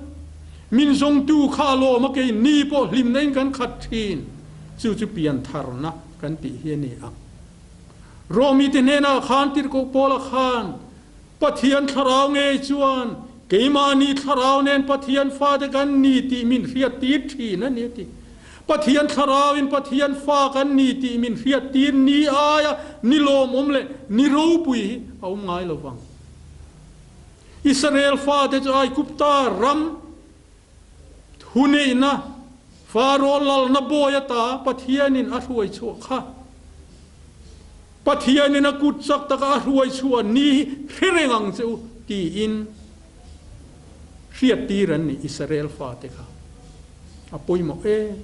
min zawngtu kha a lawm a kei ni pawh hlimna in kan khat thin, chu chu piantharna kan tih hi a ni ang. Rawmite hnenah khan tirhkoh Paula khan, Pathian thlarau ngei chuan keimahni thlarau nen Pathian fate kan ni tih min hriattir thin a ni a ti. Pathian thlarauin Pathian fa kan ni tih min hriattir ni aia ni lawmawm leh ni ropui hi a awm ngai lo vang. Israel fate chu Aigupta ram Thuneihna, Faro lalna bawi ata Pathianin a hruai chhuah kha. Pathianin a kut chak taka a hruai chhuah ni hi hre reng ang che u tiin hriattir an ni Israel fate kha. A pawimawh em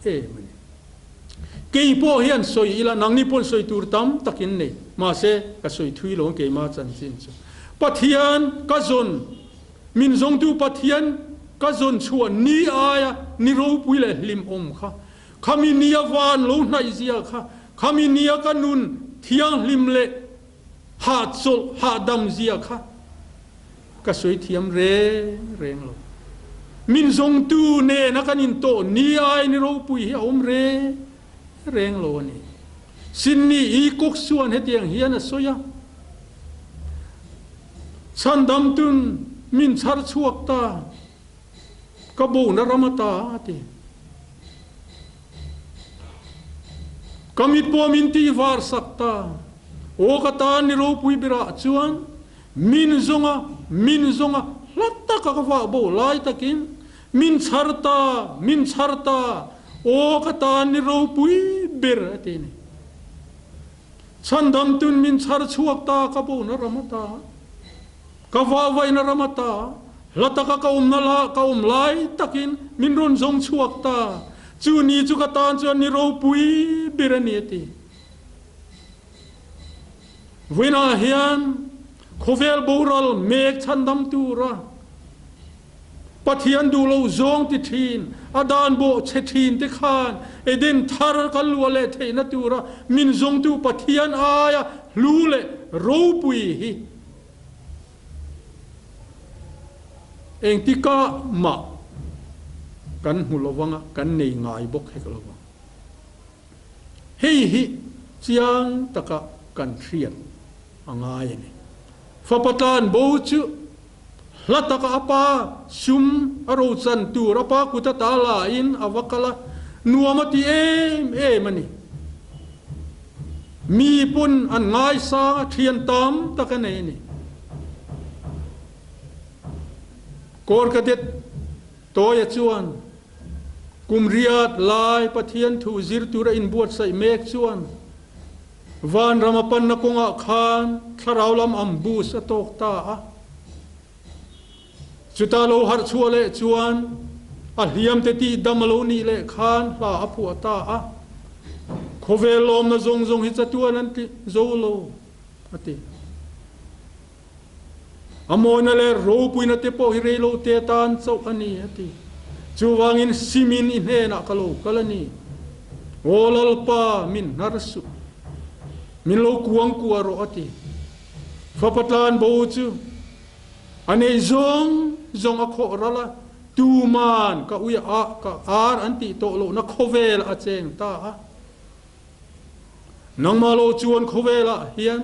em a ni. Kei pawh hian sawi ila, nangni pawhin sawi tur tam takin nei, mahse ka sawi thui lo ang keima chanchin chu. Pathian ka zawn Min zawngtu Pathian ka zawn chhuah ni aia ni ropui leh hlimawm kha, khami nia van lo hnaih zia kha, khami nia ka nun thianghlim leh hahchawlh hahdam zia kha ka sawi thiam reng reng lo. Min zawngtu nena kan intawh ni aia ni ropui hi a awm reng reng lo a ni. Sinni i kawk chuan hetiang hian a sawi a. Chhandamtun min chhar chhuak ta, ka bona ram ata, a ti. Ka mit pawh min tih var sak ta. Aw ka tan ni ropui berah chuan min zawnga min zawnga hla taka ka vah bo lai takin min chhar ta, min chhar ta, aw ka tan ni ropui ber a ti ni. Chhandamtun min chhar chhuak ta ka bona ram ata, ka vahvaihna ram ata, hla taka ka awmna la ka awm lai takin min rawn zawng chhuak ta. Chu ni chu ka tan chuan ni ropui ber a ni a ti. Vawiinah hian khawvel boral mek chhandam tura Pathian duh lo zawng ti thin, a dan bawh chhe thin te khan Eden thar kan luah leh theihna tura min zawngtu Pathian aia hlu leh ropui hi engtikah mah kan hmu lo vang a, kan nei ngai bawk hek lo vang. Hei hi chiang taka kan hriat a ngai a ni. Fapa tlan bo chu hla taka a pa sum a rochan tur a pa kut a ta laiin a va kal a, nuam a ti em em a ni. Mi pawn an ngaisang a, thian tam tak a nei a ni. Kawr Cadet Tawia chuan kum riat lai Pathian thu zir tura inbuatsaih mek chuan Vanram a panna kawngah khan thlarau lam ambush a tawk ta a. Chuta lo harh chhuah leh chuan a hliamte tih dam a lo nih leh khan hla a phuah ta a. Khawvel lawmna zawng zawng hi chatuan an ti zo lo, a ti. A mawina leh ropuina te pawh hi reilo te atan chauh a ni, a ti. Chuvangin simin i hnenah ka lo kal a ni. Aw Lalpa, min hnar suh. Min lo kuang kuah rawh, a ti. Fapa tlan bo chu a neih zawng zawng a khawh ral a, tuman ka ui a, ka ar an tih tawh lohna khawvel a cheng ta a. Nangmah lo chuan khawvelah hian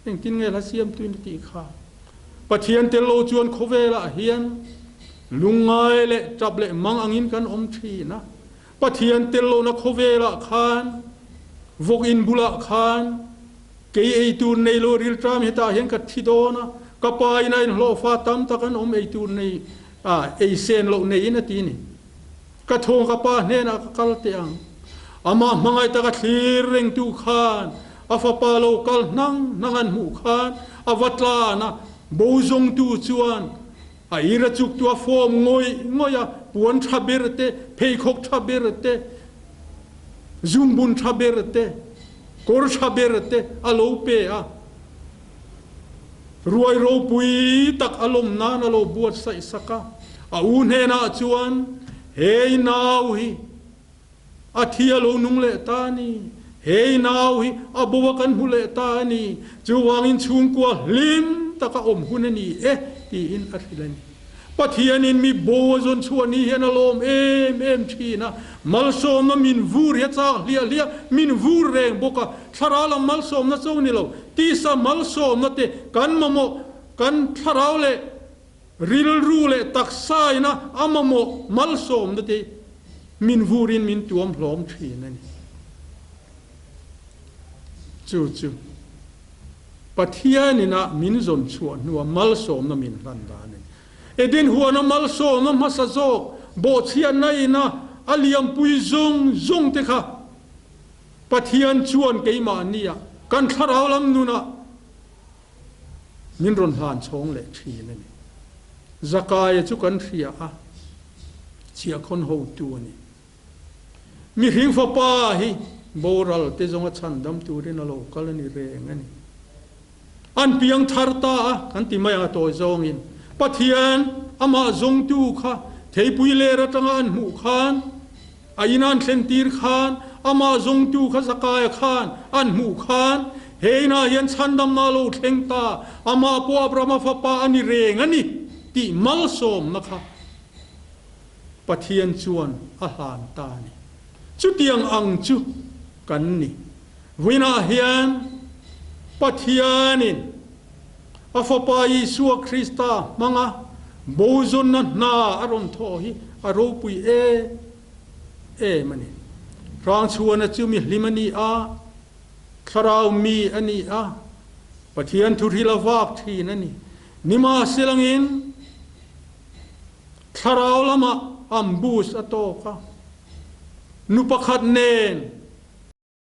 Engtin nge hla siamtuin a tih kha? Pathian tel lo chuan khawvelah hian lungngai leh tap leh mang angin kan awm thin a. Pathian tel lohna khawvelah khan, vawk in bulah khan, kei ei tur nei lo rilṭam hetah hian ka thi dawn a, ka pa in a inhlawhfa tam tak an awm ei tur nei a, ei sen loh neiin a ti ni. Ka thawng ka pa hnenah ka kal teh ang. Amah hmangaih taka thlir rengtu khan a fapa lo kal hnang hnang an hmuh khan a va tlan a, bo zawngtu chuan a ir a chuktu a fawm ngawih ngawih a, puan tha ber te, pheikhawk tha ber te, zungbun tha ber te, kawr tha ber te a lo pe a. Ruai ropui tak a lawm nan a lo buatsaih sak a, a u hnenah chuan, Hei nau hi a thi a lo nung leh ta a ni, hei nau hi a bo a kan hmu leh ta a ni, chuvangin chhungkua hlim taka awm hun a ni e, tiin a hrilh a ni. Pathianin mi bo a zawn chhuah ni hian a lawm em em thin a, malsawmna min vur hi a chak hliah hliah, min vur reng bawk a, thlarau lam malsawmna cho ni lo, tisa malsawmna te kan mamawh, kan thlarau leh rilru leh taksa ina a mamawh malsawmna te min vurin min tuam hlawm thin a ni. Chu chu. Pathian ina min zawn chhuah hnua malsawmna min hlan dan a ni. Eden huana malsawmna hmasa zawk bawhchhiatna ina a liampui zawng zawng te kha Pathian chuan keimahnia kan thlarau lam nunah min rawn hlan chhawng leh thin a ni. Zakaia chu kan hria a, chhiahkhawn hotu a ni. Mihring fapa hi boral te zawnga chhandam turin a lo kal a ni reng a ni. An piang thar ta a, kan ti mai ang a tawi zawngin. Pathian amah zawngtu kha theipui ler atanga an hmuh khan, a in an thlen tir khan, amah zawngtu kha Zakaia khan an hmuh khan, he inah hian chhandamna a lo thleng ta, amah pawh Abrahama fapa a ni reng a ni tih malsawmna kha Pathian chuan a hlan ta a ni. Chutiang ang chu kan ni. Vawiinah hian Pathianin A Fapa Isua Krista hmanga bozawnna hna a rawn thawh hi a ropui em em a ni. Hrangchhuana chu mi hlim a ni a, thlarau mi a ni a, Pathian thuhril a vak thin a ni. Nimahselangin thlarau lamah ambush a tawk a, nu pakhat nen,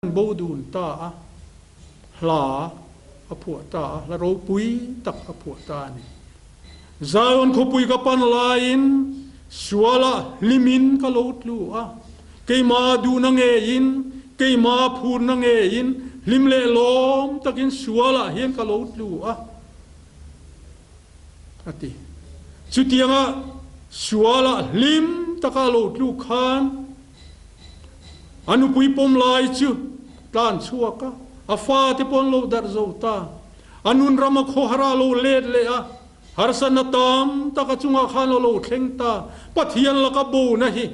An bo dun ta a, hla a phuah ta a, hla ropui tak a phuah ta a ni. Zion khawpui ka pan laiin sualah hlimin ka lo tlu a, keimah duhna ngeiin, keimah phurna ngeiin hlim leh lawm takin sualah hian ka lo tlu a, a ti. Chutianga sualah hlim taka a lo tluk khan, A nupui pawm lai chu tlan chhuak a, a fate pawh an lo darh zo ta. A nun ram a khawhar a lo let leh a, harsatna tam tak a chungah khan a lo thleng ta. Pathian laka bona hi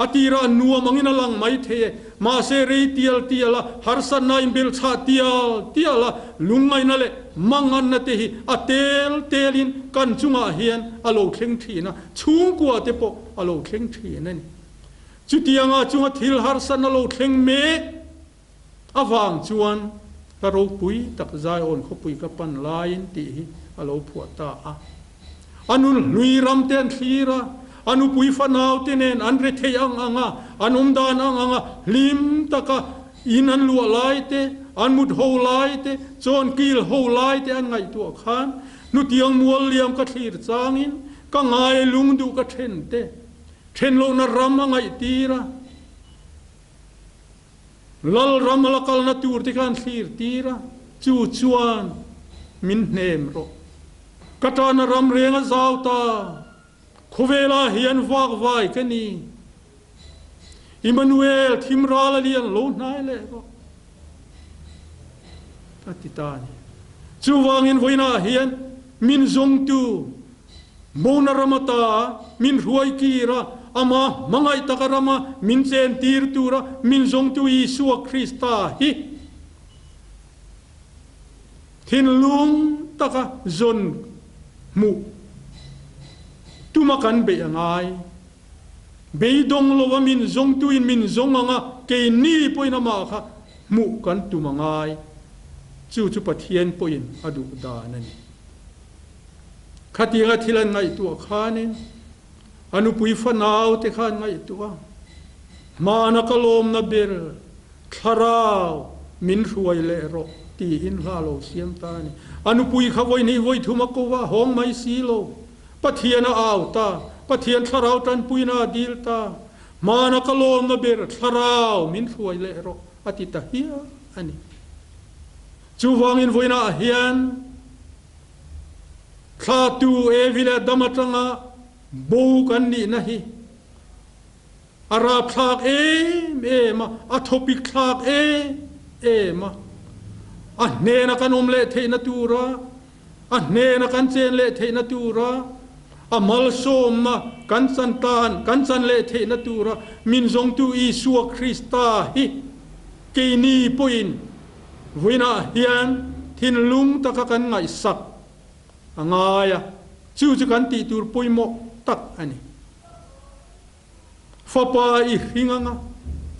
a tirah nuam angin a lang mai thei e, mahse rei tial tial a, harsatna inbelhchhah tial tial a, lungngaihna leh manganna te hi a tel telin kan chungah hian a lo thleng thin a, chhungkua te pawh a lo thleng thin a ni. Chutianga chunga thil harsatna lo thleng mek avang chuan hla ropui tak Zion khawpui ka pan laiin tih hi a lo phuah ta a. A nun hlui ram te an thlir a, a nupui fanau te nen an rethei ang ang a, an awm dan ang ang a, hlim taka in an luah lai te, an mut ho lai te, chawn kil ho lai te an ngaihtuah khan hnutiang mual liam ka thlir changin ka ngai lung duh ka then te. Thenlohna ram a ngaihtir a, Lal ram a la kalna tur te khan thlir tir a, chu chuan min hnem rawh. Ka tana ram reng a zau ta, khawvelah hian vak vai ka ni. Immanuel thim ral a lian lo hnai leh rawh, a ti ta a ni. Chuvangin vawiinah hian min zawngtu Mona ram ata min hruai kir a, ama hmangaih taka rama min chen tir tura min zawngtu Isua Krista hi thinlung taka zawn hmuh tuma kan beih a ngai. Beidawng lova min zawngtuin min zawng ang a, keini pawhin amah kha hmuh kan tum a ngai. Chu chu Pathian pawhin a duh dan a ni. Khatianga thil an ngaihtuah khanin a nupui fanau te kha an ngaihtuah a, Hmana ka lawmna ber thlarau min hruai leh rawh tiin hla lo siam ta a ni. A nupui kha vawi hnih vawi thum a ko va, hawng mai si lo. Pathian a au ta, Pathian thlarau tanpuina a dil ta. Hmana ka lawmna ber thlarau min hruai leh rawh a ti ta hial a ni. Chuvangin vawiinah hian Thlatu Evi leh Adam atanga bo kan nihna hi a rapthlak em em a, a thawpik thlak em em a. A hnena kan awm leh theihna tura, a hnena kan chen leh theihna tura, a malsawmna kan chan tan, kan chan leh theihna tura min zawngtu Isua Krista hi keini pawhin Vawiinah hian thinlung taka kan ngaihsak a ngai a, chu chu kan tih tur pawimawh tak a ni. Fapa i hring anga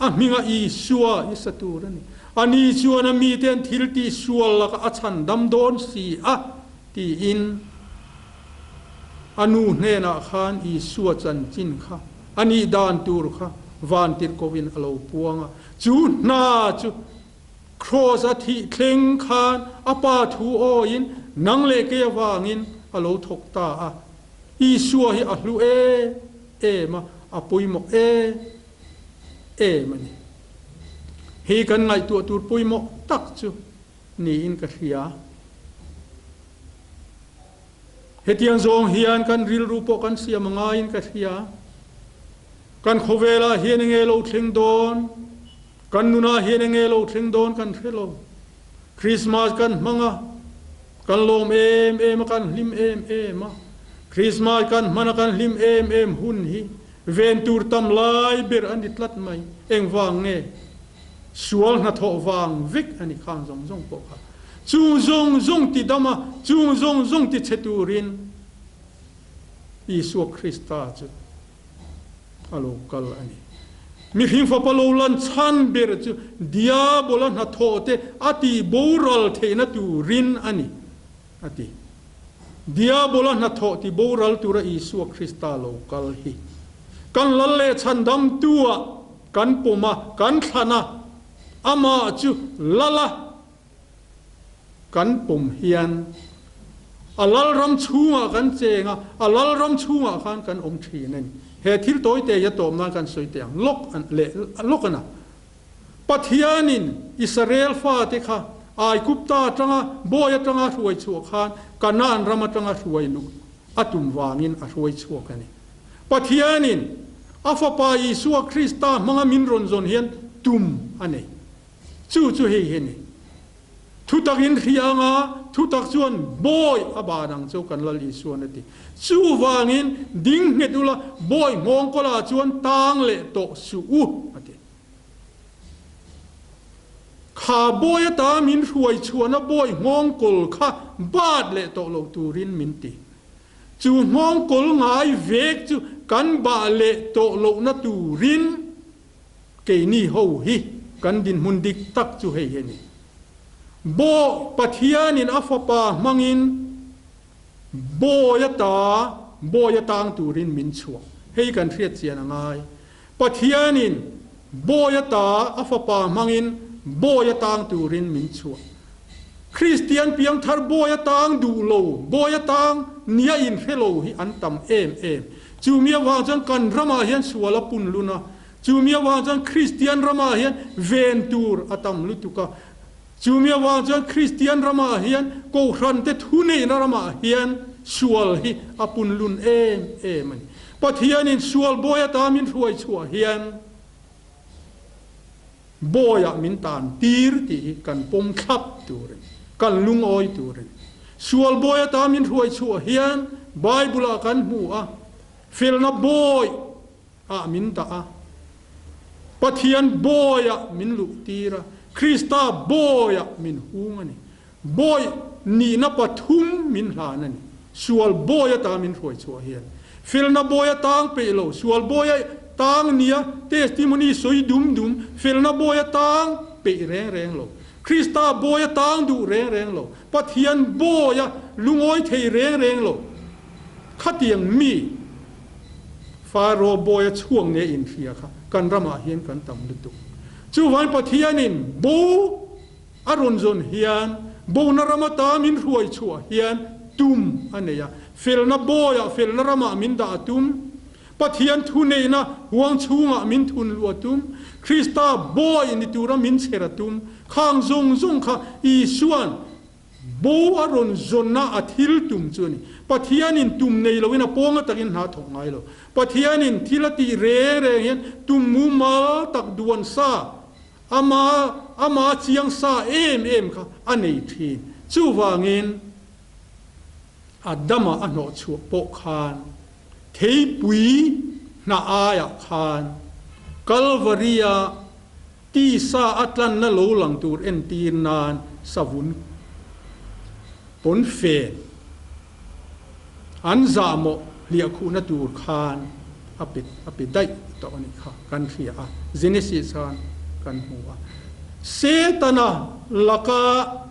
a hminga Isua i sa tur a ni. Ani chuan a mite an thil tih sual lakah a chhan dam dawn si a, tiin a nu hnenah khan Isua chanchin kha a nih dan tur kha vantirhkohin a lo puang a. Chu hna chu Kraws a thih thleng khan a Pa thu awiin nang leh kei avangin a lo thawk ta a. Isua hi a hlu em em a, a pawimawh em em a ni. Hei kan ngaihtuah tur pawimawh tak chu niin ka hria. Hetiang zawng hian kan rilru pawh kan siam a ngaiin ka hria. Kan khawvelah hian enge lo thleng dawn, kan nunah hian enge lo thleng dawn kan hre lo. Christmas kan hmang a, kan lawm em em a, kan hlim em em a. Christmas kan hman a, kan hlim em em hun hi ven tur tam lai ber a ni tlat mai. Engvang nge? Sual hnathawh vang vek a ni khang zawng zawng pawh kha. Chung zawng zawng ti dam a, chung zawng zawng ti chhe turin Isua Krista chu a lo kal a ni. Mihring fapa lo lan chhan ber chu Diabola hnathawh te a tih boral theihna turin a ni, a ti. Diabola hnathawh ti boral tura Isua Krista lo kal hi kan lal leh chhandamtua kan pawm a, kan thlan a, amah chu lal a kan pawm hian a lalram chhungah kan cheng a, a lalram chhungah khan kan awm thin a ni. He thil tawite hi a tawp nan kan sawi teh ang lawk leh lawk a na. Pathianin Israel fate kha Aigupta atanga bawi atanga hruai chhuah khan Kanaan ram atanga hruai luh a tum vangin a hruai chhuak a ni. Pathianin a Fapa Isua Krista hmanga min rawn zawn hian tum a nei. Chu chu hei hi a ni. Thutak in hria anga thutak chuan bawi a ban ang chu kan Lal Isuan a ti. Chuvangin ding nghet ula bawi nghawng kawlah chuan tang leh tawh suh u a ti. Kha bawi ata min hruai chhuahna bawi nghawng kawl kha bat leh tawh lo turin min ti. Chu nghawng kawl ngai vek chu kan bah leh tawh lohna turin Keini ho hi kan dinhmun dik tak chu hei hi a ni. Baw Pathianin a Fapa hmangin bawi ata bawi atang turin min chhuah. Hei kan hriat chian a ngai. Pathianin bawi ata a Fapa hmangin bawi atang turin min chhuah. Kristian piangthar bawi atang duh lo, bawi atang nia inhre lo hi an tam em em. Chumi avang chuan kan ramah hian sual a pun lun a, chumi avang chuan Kristian ramah hian ven tur a tam lutuk a, chumi avang chuan Kristian ramah hian Kohhrante thuneihna ramah hian sual hi a pun lun em em a ni. Pathianin sual bawi ata min hruai chhuah hian bawiah min tan tir tih hi kan pawm thlap tur a ni, kan lungawi tur a ni. Sual bawi ata min hruai chhuah hian Bible-ah kan hmu a, felna bawi ah min dah a, Pathian bawiah min luh tir a, Krista bawiah min hung a ni. Bawi nihna pathum min hlan a ni. Sual bawi ata min hruai chhuah hian. Felna bawi a tang peih lo. Sual bawi a tang nia testimony sawi dum dum, felna bawi a tang peih reng reng lo. Krista bawi a tang duh reng reng lo. Pathian bawi a lungawi thei reng reng lo. Khatiang mi Pharaoh bawi a chhuak nge inhria kha kan ramah hian kan tam lutuk. Chuvangin Pathianin bo A rawn zawn hian bona ram ata min hruai chhuah hian tum a nei a, felna bawiah felna ramah min dah a tum, Pathian thuneihna huang chhungah min thun luh a tum, Krista bawi ni tura min chher a tum, khang zawng zawng kha Isua'n bo a rawn zawnna a thil tum chu a ni. Pathianin tum nei loin a pawnga takin hna thawk ngai lo. Pathianin thil a tih reng reng hian tum mumal tak duan sa Ama, ama chiang sa em em kha a nei thin. Chuvangin Adama a hnawh chhuah pawh khan theipui hnah aiah khan Kalvaria tisa a tlanna lo lang tur entir nan savun pawnfen an zahmawh hliahkhuhna tur khan a pe a pe daih tawh a nih kha kan hria a, Genesis khan kan hmu a. Setana laka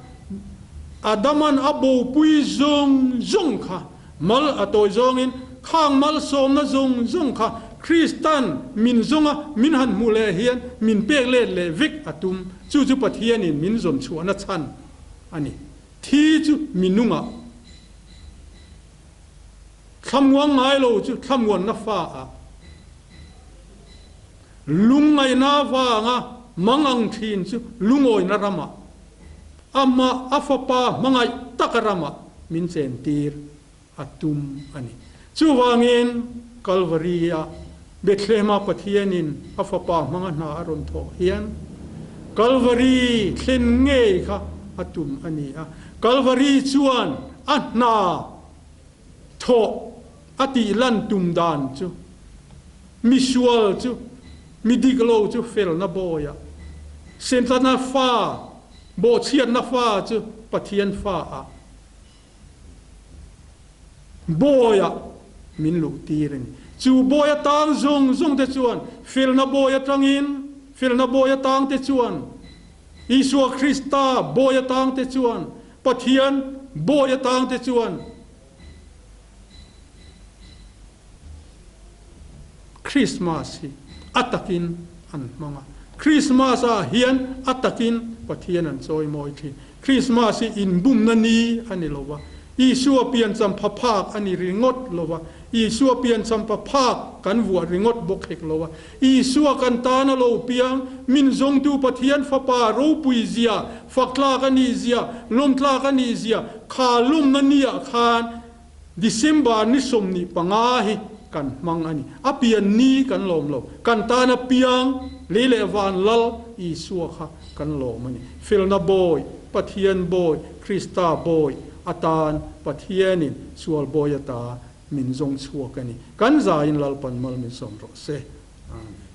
Adaman a bopui zawng zawng kha mal a tawi zawngin khang malsawmna zawng zawng kha Kristan min zawnga min han hmuh leh hian min pek let leh vek a tum, chu chu Pathianin min zawn chhuahna chhan a ni. Thi chu mi nungah thlamuang ngai lo chu thlamuanna fa ah lungngaihna vanga mangang thin chu lungawina ramah amah a fapa hmangaih taka ramah min chentir a tum a ni. Chuvangin Kalvari-ah Bethlehem-ah Pathianin a fapa hmanga hna a rawn thawh hian Kalvari thlen ngei kha a tum a ni a. Kalvari chuan a hna thawh a tih lan tum dan chu misual chu mi dik lo chu felna bawiah, Setana fa, bawhchhiatna fa chu. Pathian fa ah bawi ah min luh tir a ni. Chu bawi atang zawng zawng te chuan felna bawi atangin, felna bawi atang te chuan, Isua Krista bawi atang te chuan, Pathian bawi atang te chuan Krismas hi a takin an hmang a. Krismas ah hian a takin Pathian an chawimawi thin. Krismas hi inbumna ni a ni lo va, Isua pianchampha phak a ni ringawt lo va, Isua pianchampha phak kan vuah ringawt bawk hek lo va, Isua kan tan a lo piang, min zawngtu Pathian Fapa ropui zia, fak tlak a nih zia, lawm tlak a nih zia, kha lawmna niah khan December ni 25 hi kan hmang a ni. A pian ni kan lawm lo, kan tan a piang lei leh van lal Isua kha kan lawm a ni. Felna bawi, Pathian bawi, Krista bawi atan Pathianin sual bawi ata min zawng chhuak a ni. Kan zaiin Lalpan mal min sawm rawh se. Amen.